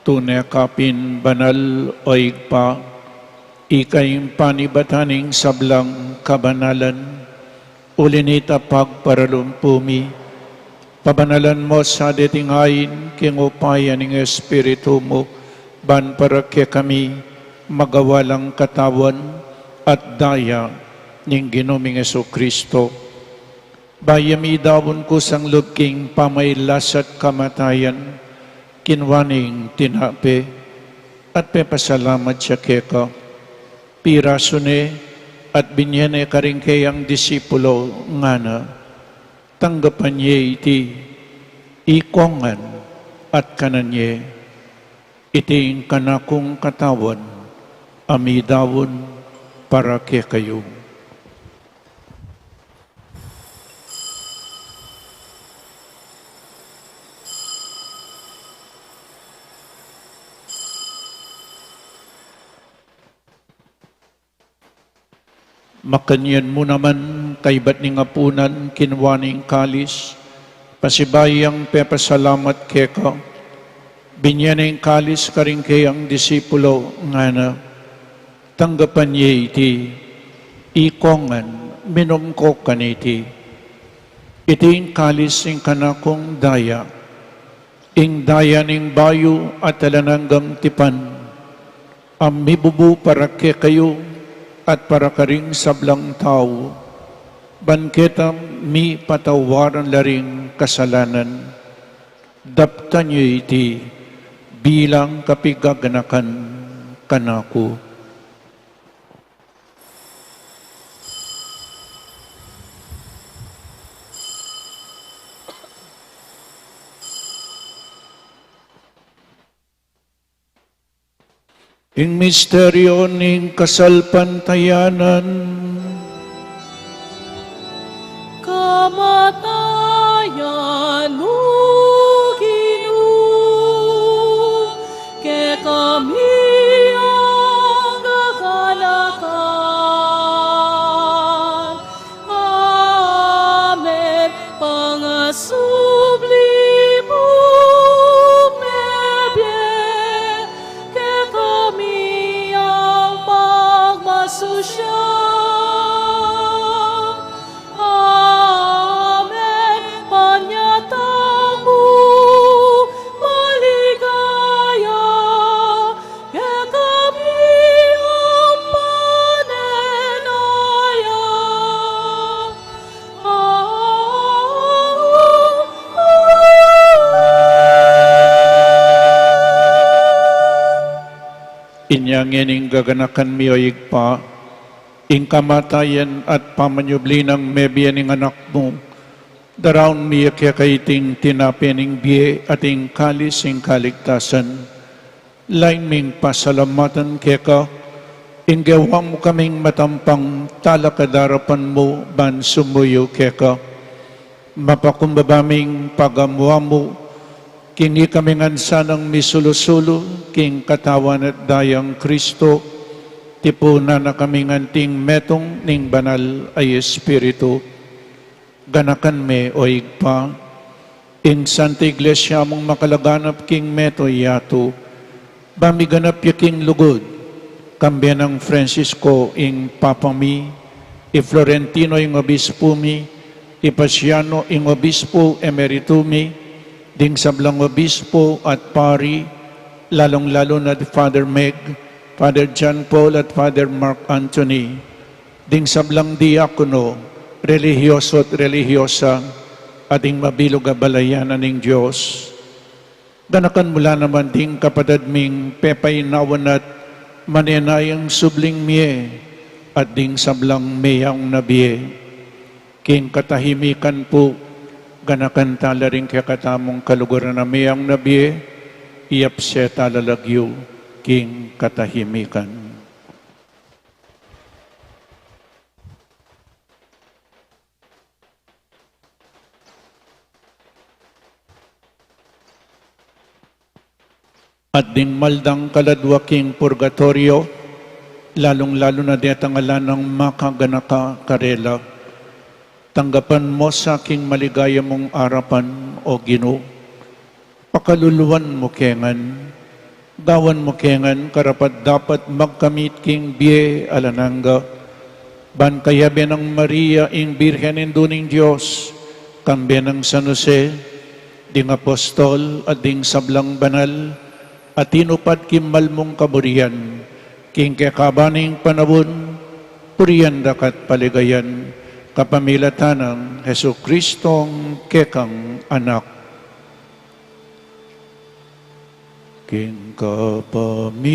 Tune ka pin banal, O Ibpa, ika ing panibatan ning sablang kabanalan. Uli nita, pagparalumpu mi, pabanalan mu sa deting ain king upaya ning Espiritu mu, ban para kekami magawa lang katawan at daya ning Ginu ming Jesucristo. Bayu ya midaun kusang lub king pamailas at kamatayan, kinua ne ing tinape at pepasalamat ya keka, pirasu ne at binye ne karing keyang disipulo, ngana: Tanggapan ye iti, ikongan at kanan ye. Iti ing kanakung katawan a midaun para kekayu. Makanyan mu naman, kaybat ning apunan, kinua ne ing kalis, pasibayu yang pepasalamat keka, binye ne ing kalis karing keyang disipulo, ngana: Tanggapan ye iti, ikongan, minum ko kaniti. Iti ing kalis ning kanakung daya, ing daya ning bayu at alang anggang tipan, a mibubu para kekayu at para karing sablang tau, ban keta mipatawaran la ring kasalanan. Daptan ye iti bilang kapigaganakan kanaku. Ing misteryo ning kasalpantayanan. Kamatayan mu, Ginu, kekami ang gaganakan. Amen. Pangasubli mu mebie, kekami ang pagmasusya. Amen. Panyatang mu maligaya, kekami ang panenaya. Inya ngeni, gaganakan mi, o Ibpa, ing kamatayan at pamanyubli nang mebie ning Anak mu, daraun mi keka iting tinape ning bie at ing kalis ning kaligtasan. Lain ming pasalamatan keka, ing gewa mu kaming matampang talakad arapan mu ban sumuyu keka. Mapakumbaba ming pagamu-amu king ikami ngan sanang misulu-sulu king Katawan at Dayang Kristo, tipunan na kaming anting metung ning Banal a Espiritu. Ganakan me, o Ibpa, ing Santa Iglesia mung makalaganap king mabilug a yatu, ba miganap ya king lugud, kambe nang Francisco ing Papa mi, i Florentino ing Obispo mi, i Paciano ing Obispo Emerito mi, ding sablang obispo at pari, lalung-lalu na di Father Meg, Father John Paul at Father Mark Anthony, ding sablang diakono, relihiyoso at relihiyosa, at ding mabilug a balayan ning Dios. Ganakan mu la naman ding kapatad ming pepainawan at manenayang subling mie, at ding sablang meyaung na bie. King katahimikan pu, ganakan tala ring kekatamung kaluguran a meyaung na bie, iyapse tala lagyu king katahimikan. At ding maldang kaladwa king purgatorio, lalung-lalu na detang ala nang makaganaka karela, tanggapan mu sa king maligaya mung arapan, o Ginu. Pakaluluan mu ke ngan, gawan mu ke ngan karapat-dapat magkamit king bie alang angga, ban kayabe nang Maria ing Birhen Indu ning Dios, kambe nang San Jose, ding apostol at ding sablang banal a tinupad king mal mung kaburian, king kekaban ning panaun, purian da ka at paligayan, kapamilatan nang Jesucristong kekang Anak. King kapamilatan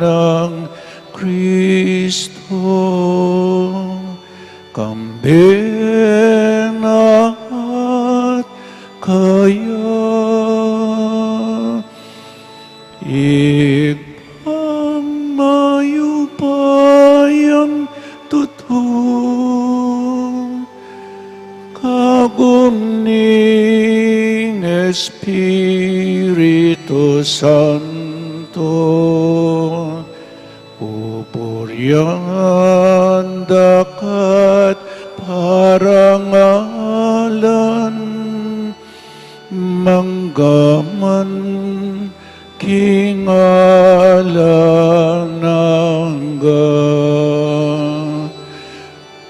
nang Kristo, kambe na at kaya, Ibpang mayupayang tutu, kagum ning Espiritu Santo, pupurian da ka at parangalan, mangga man king alang angga.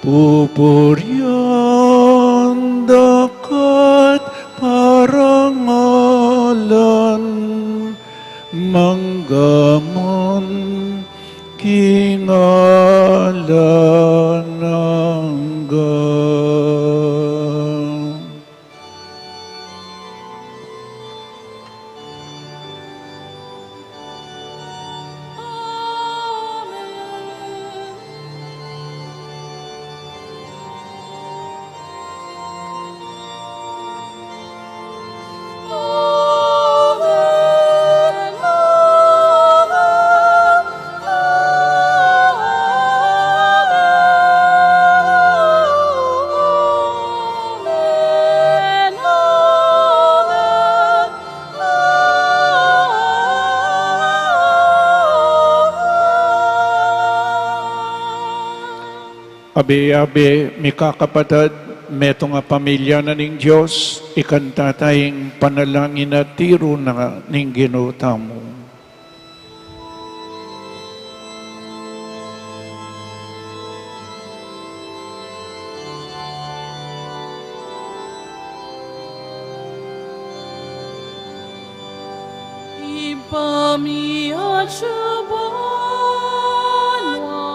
Pupurian da ka at parangalan, mangga man king alang angga. Abe-abe, mikakapatad, metung a pamilya na ning Dios, ikanta taya ing panalangin a tiru na ning Ginu tamu. Ibpa mi atsu banua,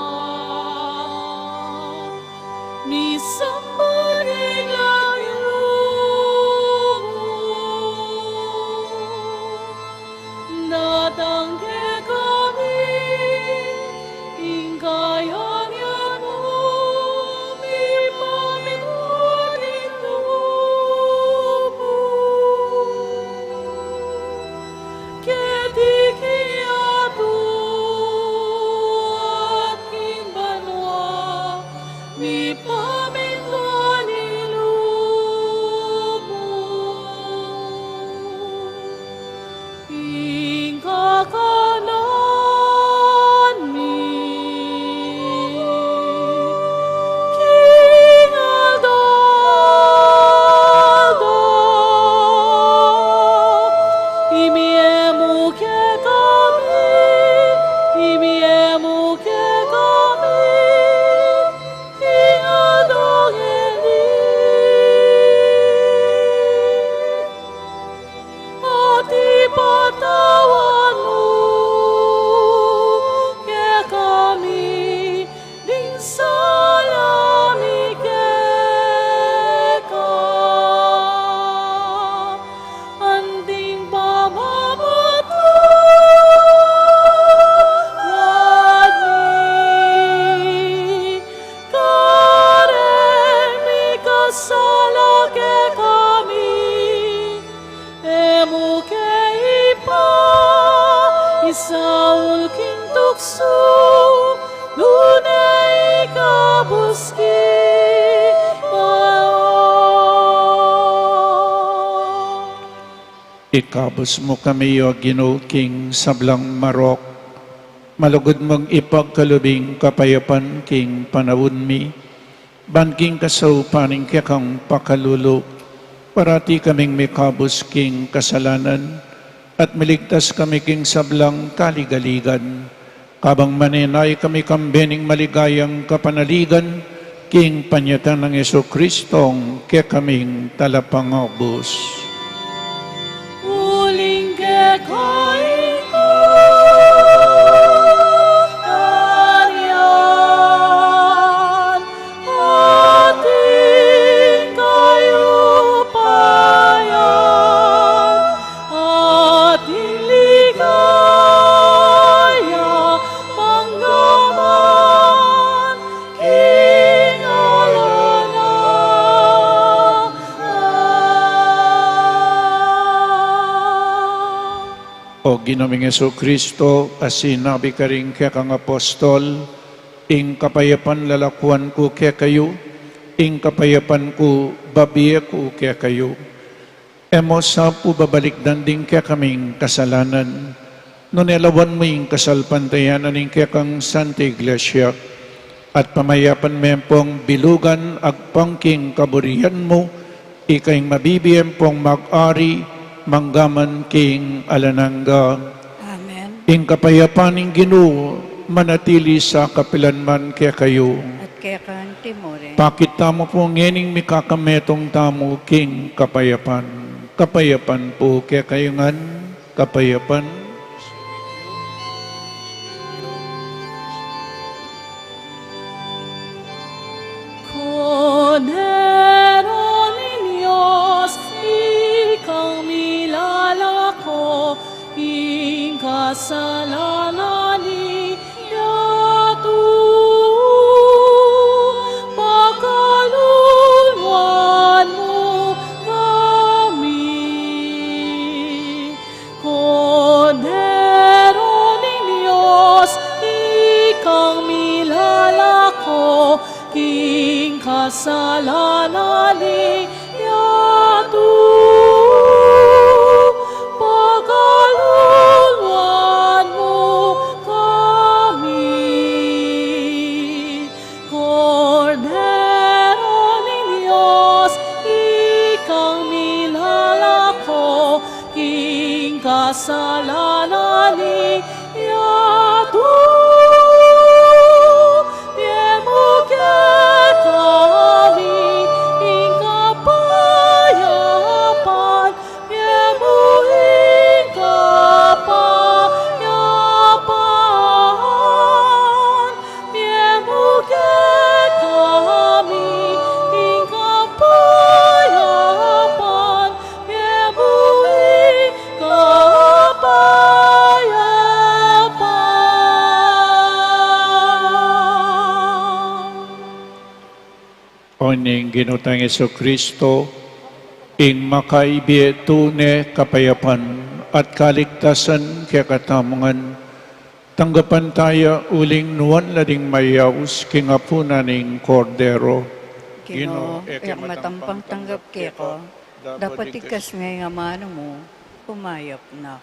misamban ya ing lagyu mu, datang kekami ing kayarian mu, mipamintuan ing lub mu keti king yatu at king banua. Mipamintuan ing lub mu. Ing kakanan mi king aldo-aldo, ibie mu kekami, ibie mu kekami king aldo ngeni, at ipatawad mu kekami ding sala mi keka, anting pamamatawad mi kareng mikasala kekami. E mu ke ipaisaul king tuksu, nune ikabus kami king marok. Ikabus mu kami, O Ginu, king sablang marok. Malugud mung ipagkalub ing kapayapan king panaun mi, ban king kasaupan ning kekang pakalulu, parati kaming mikabus king kasalanan, at miligtas kami king sablang kaligaligan. Kabang manenaya kami kambe ning maligayang kapanaligan, king panyatang nang Jesucristong kekaming Talapangabus. Uling keka ing kayarian, at ing kayupayan, at ing ligaya, mangga man king alang angga. O Ginu ming Jesucristo, a sinabi karing kekang apostol, ing kapayapan lalakuan ku kekayu, ing kapayapan ku babie ku kekayu. E mu sa pu babalikdan ding kekaming kasalanan, nune lawan mu ing kasalpantayanan ning kekang Santa Iglesia, at pamayapan me pung bilugan agpang king kaburian mu, ika ing mabibie pung mag-ari mangga man king alang angga. Amen. Ing kapayapan ning Ginu manatili sa kapilan man kekayu. At keka naman murin. Pakit tamu pu ngening mikakametung tamu king kapayapan. Kapayapan pu kekayu ngan, kapayapan. Kordero ning Dios, ikang milalako king kasalanan ning yatu, pakaluluan mu kami. Kordero ning Dios, ikang milalako king kasalanan ning yatu, pakaluluan mu kami. Kordero Ning Ginu tang Jesucristo, ing makaibie tune kapayapan at kaligtasan kekatamu ngan, tanggapan taya uling nuan la ding mayaus king apunan ning Kordero. Ginu, e ke matampang tanggap keka, dapot igkas me ing amanu mu, kumayap na.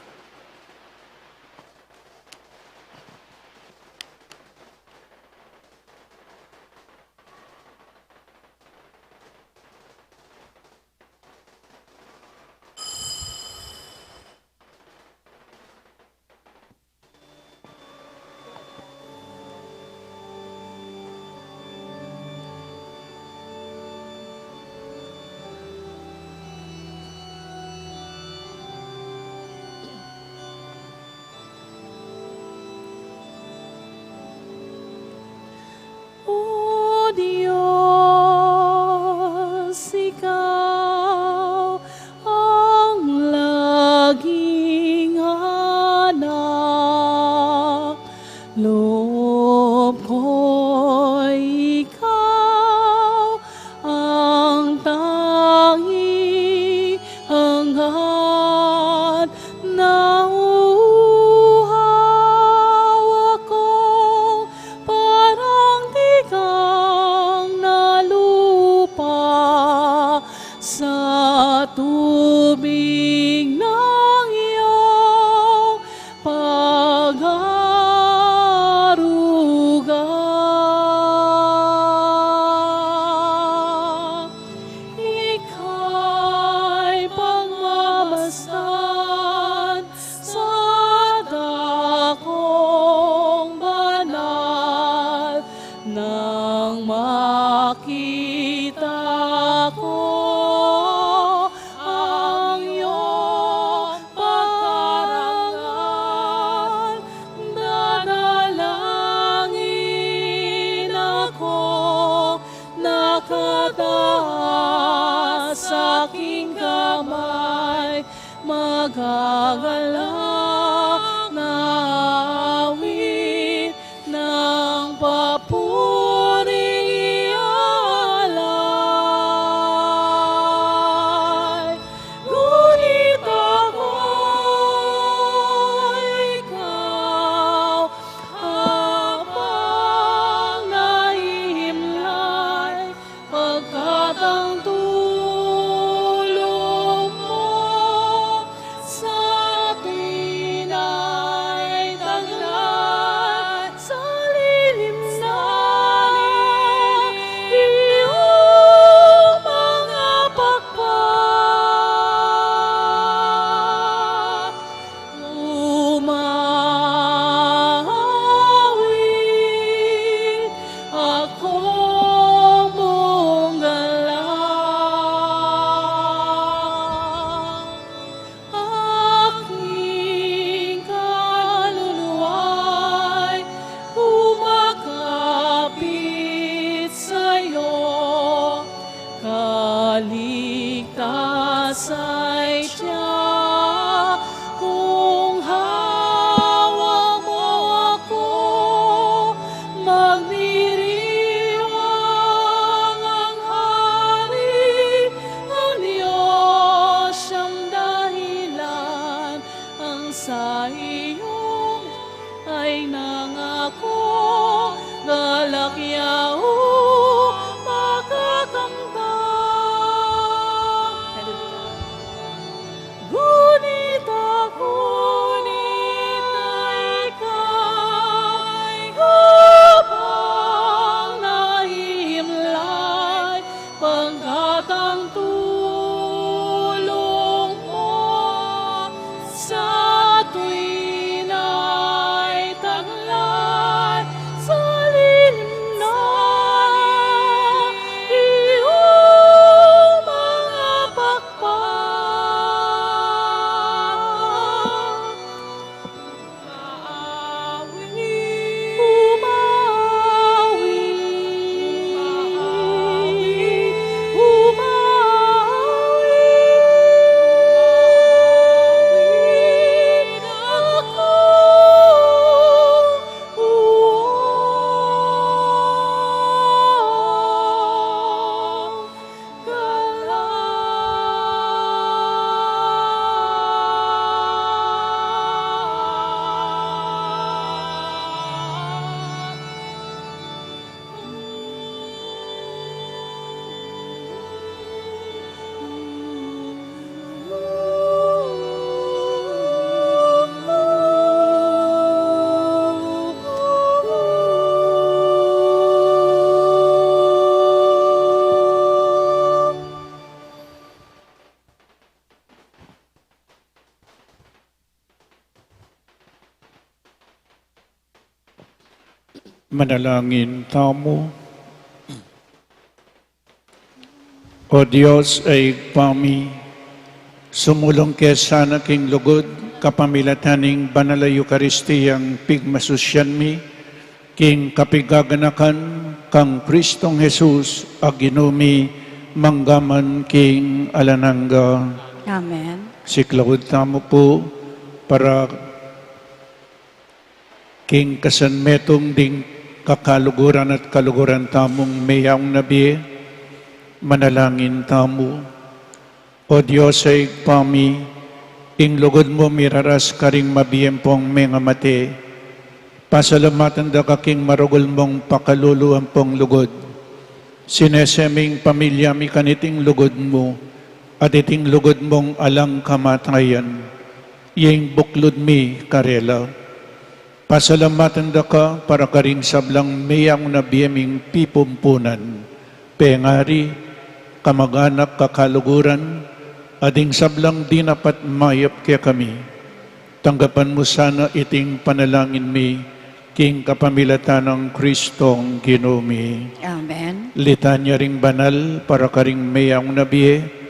O Dios, ikaw ang laging anak, loob ko ikaw ang tangi hangad na uhaw akong parang tigang na lupa sa tubig ng iyong pag-aruga. Ika'y pagmamasdan sa dakong banal, nang makita ko ang iyong pagkarangal, dadalangin ako, nakataas aking kamay, magagalak na awit ng papuring ialay. Ngunit ako, ikaw, habang nahihimlay, pagkat ang tulong mo sa tuwing Manalangin tamu. O Dios a Ibpa mi, sumulung ke sana king lugud kapamilatan ning Banal a Eukaristiyang pigmasusyan mi, king kapigaganakan kang Kristong Jesus a Ginu mi, mangga man king alang angga. Amen. Siklaud tamu pu para king kasanmetung ding kakaluguran at kaluguran tamung meyaung na bie, manalangin tamu. O Dios a Ibpa mi, ing lugud mu miraras karing mabie ampong mengamate. Pasalamatan da ka king maragul mung pakalulu ampong lugud. Sinese ming pamilya mi kaniting lugud mu, at iting lugud mung alang kamatayan, ya ing buklud mi karela. Pasalamatan da ka para karing sablang meyaung na bie ming pipumpunan, pengari, kamaganak, kakaluguran, at ding sablang dinapat mayap kekami. Tanggapan mu sana iting panalangin mi, king kapamilatan nang Kristong Ginu mi. Amen. Litanya ring banal para karing meyaung na bie.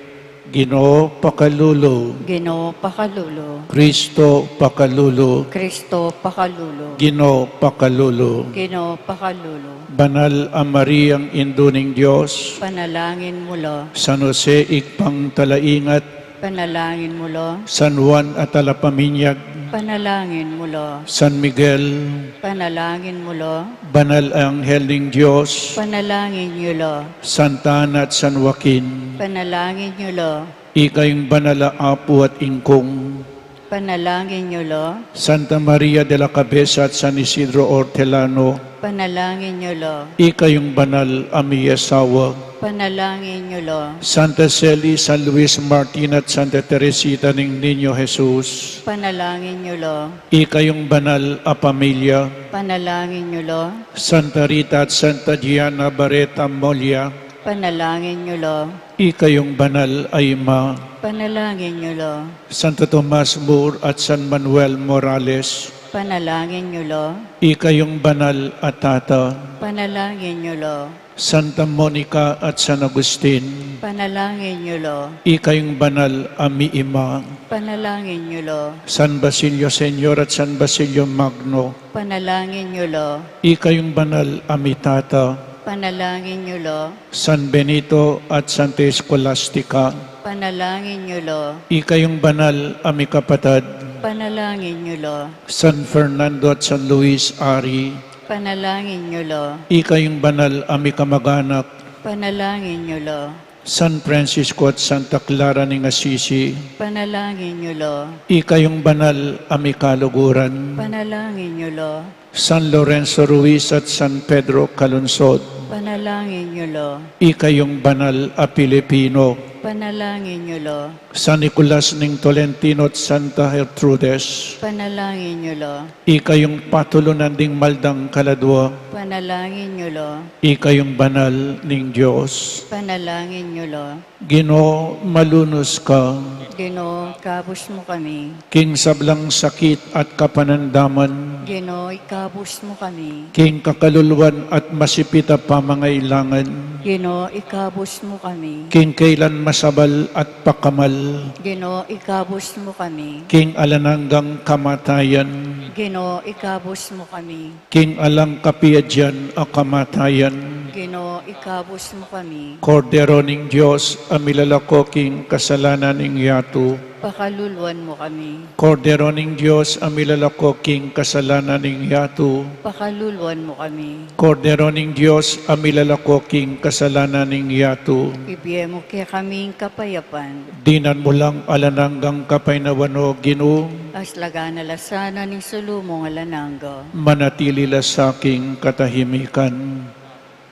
Ginu, pakalulu. Ginu, pakalulu. Kristo, pakalulu. Kristo, pakalulu. Ginu, pakalulu. Ginu, pakalulu. Banal a Mariang Indu ning Dios. Panalangin mu la. San Jose, Ibpang Talaingat. Panalangin mu la. San Juan a Talapaminyag. Panalangin mu la. San Miguel. Panalangin mu la. Banal a Anghel ning Dios. Panalangin yu la. Santa Ana at San Joaquin. Panalangin yu la. Ikayung banal a Apu at Ingkung. Panalangin yu la. Santa Maria de la Cabeza at San Isidro Hortelano. Panalangin yu la. Ikayung banal a miyasawa. Panalangin yu la. Santa Celi, San Luis Martin at Santa Teresita ning Niño Jesus. Panalangin yu la. Ikayung banal a pamilya. Panalangin yu la. Santa Rita at Santa Gianna Barreta Molia. Panalangin yu la. Ikayung banal a ima. Panalangin yu la. Santo Tomas More at San Manuel Morales. Panalangin yu la. Ikayung banal a tata. Panalangin yu la. Santa Monica at San Agustin. Panalangin yu la. Ikayung banal a miima. Panalangin yu la. San Basilio Senior at San Basilio Magno. Panalangin yu la. Ikayung banal a mitata. Panalangin yu la. San Benito at Santa Scholastica. Panalangin yu la. Ikayung banal a mikapatad. Panalangin yu la. San Fernando at San Luis Ari. Panalangin yu la. Ikayung banal a mikamaganak. Panalangin yu la. San Francisco at Santa Clara ning Assisi. Panalangin yu la. Ikayung banal a mikaluguran. Panalangin yu la. San Lorenzo Ruiz at San Pedro Calungsod. Panalangin yu la. Ikayung banal a Pilipino. Panalangin yu la. San Nicolas ning Tolentino at Santa Gertrudes. Panalangin yu la. Ikayung patulunan ding maldang kaladua. Panalangin yu la. Ikayung banal ning Dios. Panalangin yu la. Ginu, malunus ka. Ginu, ikabus mu kami. King sablang sakit at kapanandaman. Ginu, ikabus mu kami. King kakaluluan at masipit a pamangailangan. Ginu, ikabus mu kami. King kailan masabal at pakamal. Ginu, ikabus mu kami. King alang anggang kamatayan. Ginu, ikabus mu kami. King alang kapiadian a kamatayan. Ginu, ikabus mu kami. Kordero ning Dios, a milalako king kasalanan ning yatu. Pakaluluan mu kami. Kordero ning Dios, a milalako king kasalanan ning yatu. Pakaluluan mu kami. Kordero ning Dios, a milalako king kasalanan ning yatu. Ibie mu kekami ing kapayapan. Dinan mu lang alang anggang kapaynawan, O Ginu. Aslagan na la sana ning sulu mung alang angga. Manatili la sa king katahimikan.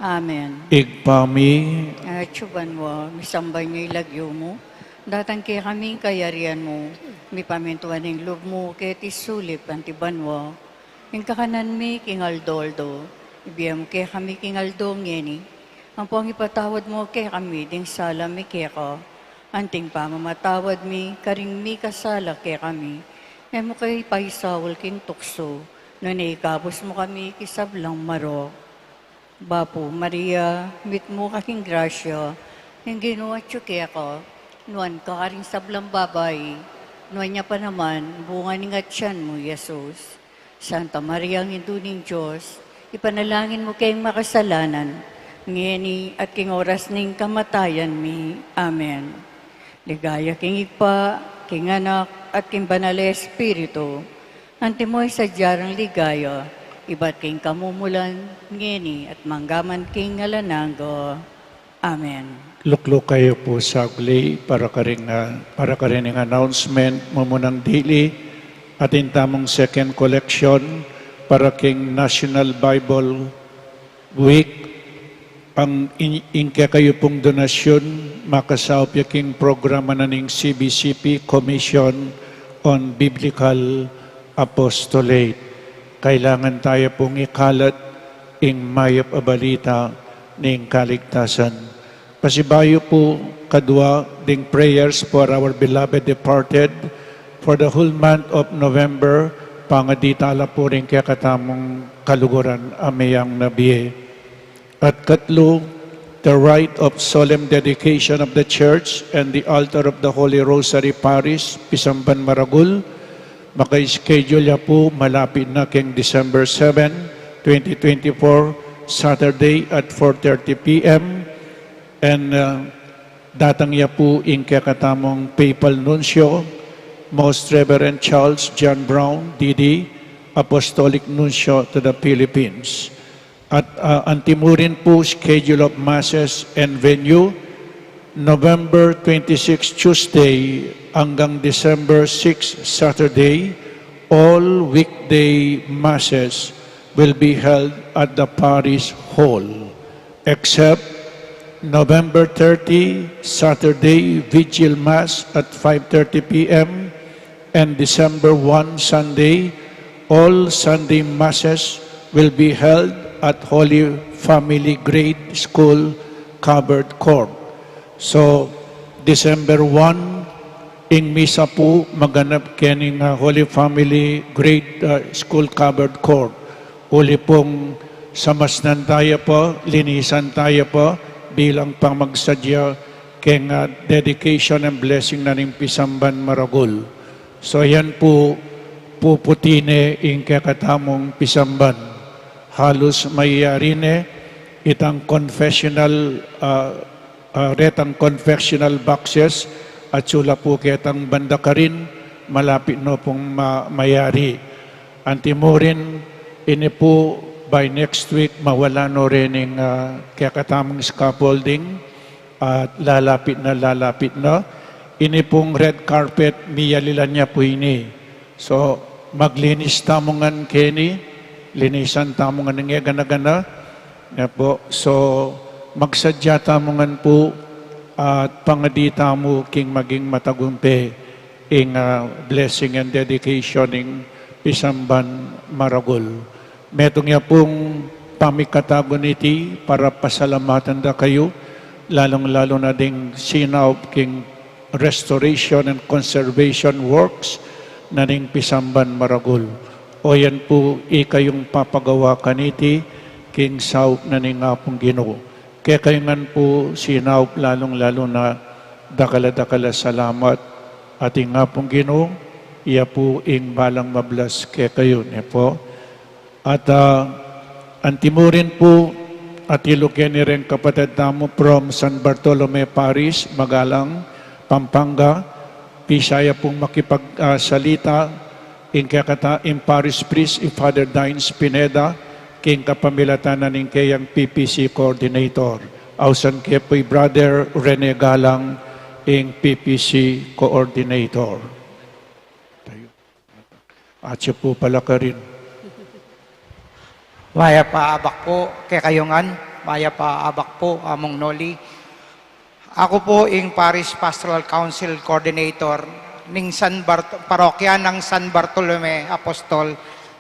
Amen. Ibpa mi. Atsu ka banua, misamban ya ing lagyu mu. Datang kekami ing kayarian mu. Mipamintuan ing lub mu keti sulip anti banua. Ing kakanan mi king aldo-aldo, ibie mu kekami king aldo ngeni. Ampong ipatawad mu kekami ding sala mi keka, anting pamamatawad mi karing mikasala kekami. E mu ke paisaul king tuksu, Nune ikabus mu kami king sablang marok. Bapu Maria, mitmu ka king grasya, ing Ginu atyu keka, nuan ka karing sablang babai, nuan ya pa naman bunga ning atyan mu, Jesus. Santa Maria, Indu ning Dios, ipanalangin mu keng makasalanan, ngeni at king oras ning kamatayan mi. Amen. Ligaya king Ibpa, king Anak, at king Banal a Espiritu, antimo ing sadya nang ligaya, ibat king kamumulan, ngeni at manggaman king alang angga. Amen. Lukluk kayu pu sagli para karing, ah, para karing announcement, mumunang dili, atin tamung second collection para king National Bible Week, ing, ing kekayu pung donasyun, makasaup ya king programa na ning C B C P, Commission on Biblical Apostolate. Kailangan taya pung ikalat ing mayap a balita ning kaligtasan. Pasibayu pu, kadua, ding prayers for our beloved departed for the whole month of November, pangadi tala pu ring kekatamung kaluguran a meyang na bie. At katlu, the rite of solemn dedication of the church and the altar of the Holy Rosary Parish, Pisamban Maragul, maka-schedule ya pu, malapit na king December seven, twenty twenty-four, Saturday at four thirty P M. And, uh, datang ya pu ing kekatamung Papal Nuncio, Most Reverend Charles John Brown, D D, Apostolic Nuncio to the Philippines. At, uh, antimu rin pu schedule of masses and venue, November twenty-six, Tuesday, hanggang December six, Saturday, all weekday masses will be held at the parish hall, except November thirty, Saturday, Vigil Mass at five thirty P M, and December one, Sunday, all Sunday Masses will be held at Holy Family Grade School Covered Court. So, December one, ing misa pu maganap kening, ah, Holy Family Grade, ah, School Covered Court. Uli pung samasnan taya pa, linisan taya pa, bilang pamagsadya keng, ah, dedication and blessing na ning Pisamban Maragul. So, yan pu, puputi ne ing kekatamung pisamban. Halus mayari ne itang confessional, ah, ah, retang confessional boxes, atyu la pu ketang banda karin, malapit no pung ma-, mayari. Antimu rin, ini pu by next week, mawala no rening, ah, kekatamung scaffolding, at lalapit na, lalapit na. Ini pung red carpet, miyalilan ya pu ini. So, maglinis tamu ngan keni, linisan tamu ngan ing e gana-gana. Ne pu, so, magsadya tamu ngan pu, at pangadi tamu king maging matagumpe ing, ah, blessing and dedication ning Pisamban Maragul. Metung ya pung pamikatagun iti para pasalamatan da kayu, lalung-lalu na ding sinaup king restoration and conservation works na ning Pisamban Maragul. O yan pu ikayung papagawa kaniti king saup na ning Apung Ginu. Kekayu ngan pu sinaup lalung-lalu na dakal a dakal a salamat, at ing Apung Ginu, iya pu ing balang mablas kekayu, ne pu. At, ah, antimu rin pu, atilu keni reng kapatad tamu from San Bartolome Parish, Magalang, Pampanga, bisa ya pung makipag, ah, salita, ing kekata, ing parish priest, i Father Dines Pineda, king kapamilatan na ning keyang P P C coordinator. Ausan ke pu i Brother Rene Galang, ing P P C coordinator. Atyu pu pala karin. Mayap a abak pu kekayu ngan, mayap a abak pu, Among Noli. Aku pu ing Parish Pastoral Council Coordinator ning San Bart-, parokya nang San Bartolome Apostol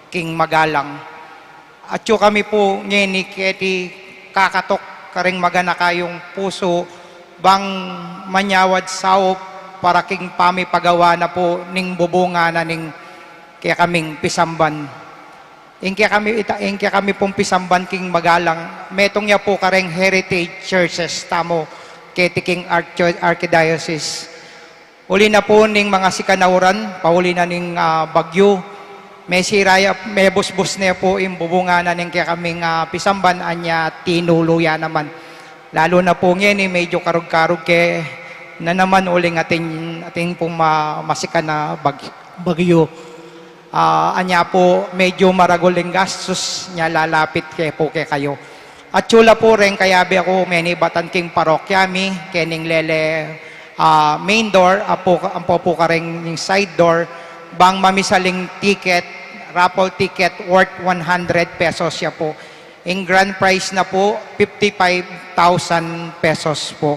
king Magalang. Atyu kami pu ngeni keti kakatok karing maganaka yung pusu bang manyawad saup para king pamipagawa na pu ning bubunga na ning kekaming pisamban. Ing kekami, ita-, ing kekami pung pisamban king magalang, metung ya pu kareng Heritage Churches tamu keti king Archdio-, Archdiocese. Uli na pu ning mangasikan a uran, pauli na ning, ah, bagyu, mesira ya, mebusbus ne pu ing bubungan na ning kekaming, ah, pisamban, anya tinulu ya naman. Lalu na pu ngeni, medyu karug-karug ke na naman uling atin, atin pung ma-, masikan a bag-, bagyu. Ah, anya pu, medyu maragul ing gastus, nya lalapit ke pu kekayu. Atyu la pu reng kayabe ku menibatan king parokya mi, kening lele, ah, main door, apu, ampo pu kareng side door, bang mamisaling ticket, raffle ticket worth one hundred pesos ya pu. Ing grand prize na pu, fifty-five thousand pesos pu.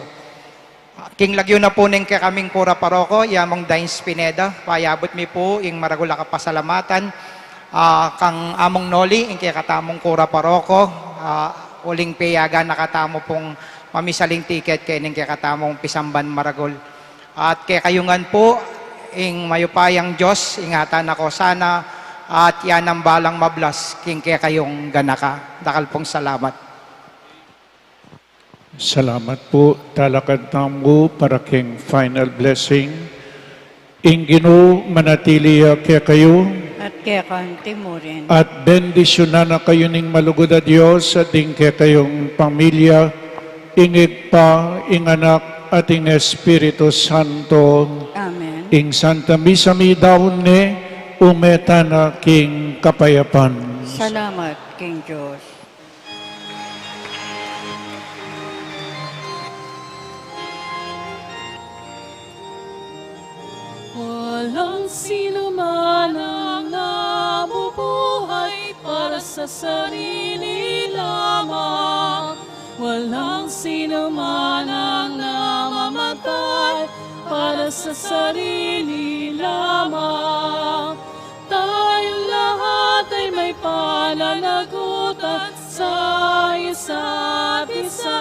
King lagyu na pu ning kekaming kura paroko, i Among Dines Pineda, payabut mi pu ing maragul a kapasalamatan, ah, kang Among Noli, ing kekatamung kura paroko, ah, uling peyagan na katamu pung mamisaling ticket kening kekatamung pisamban maragul. At kekayu ngan pu, ing mayupayang Dios, ingatan na ko sana, at yan ang balang mablas king kekayung ganaka. Dakal pung salamat. Salamat pu. Talakad tamu para king final blessing. Ing Ginu manatili ya kekayu. At keka mu rin. At bendisyunan na kayu ning malugud a Dios at ding kekayung pamilya, ing Ibpa, ing Anak, at ing Espiritu Santo. Amen. Ing Santa Misa midaun ne, ume tana king kapayapan. Salamat king Dios. Walang sino man ang nabubuhay para sa sarili lamang. Walang sino man ang namamatay para sa sarili lamang. Tayong lahat ay may pananagutan sa isa't isa.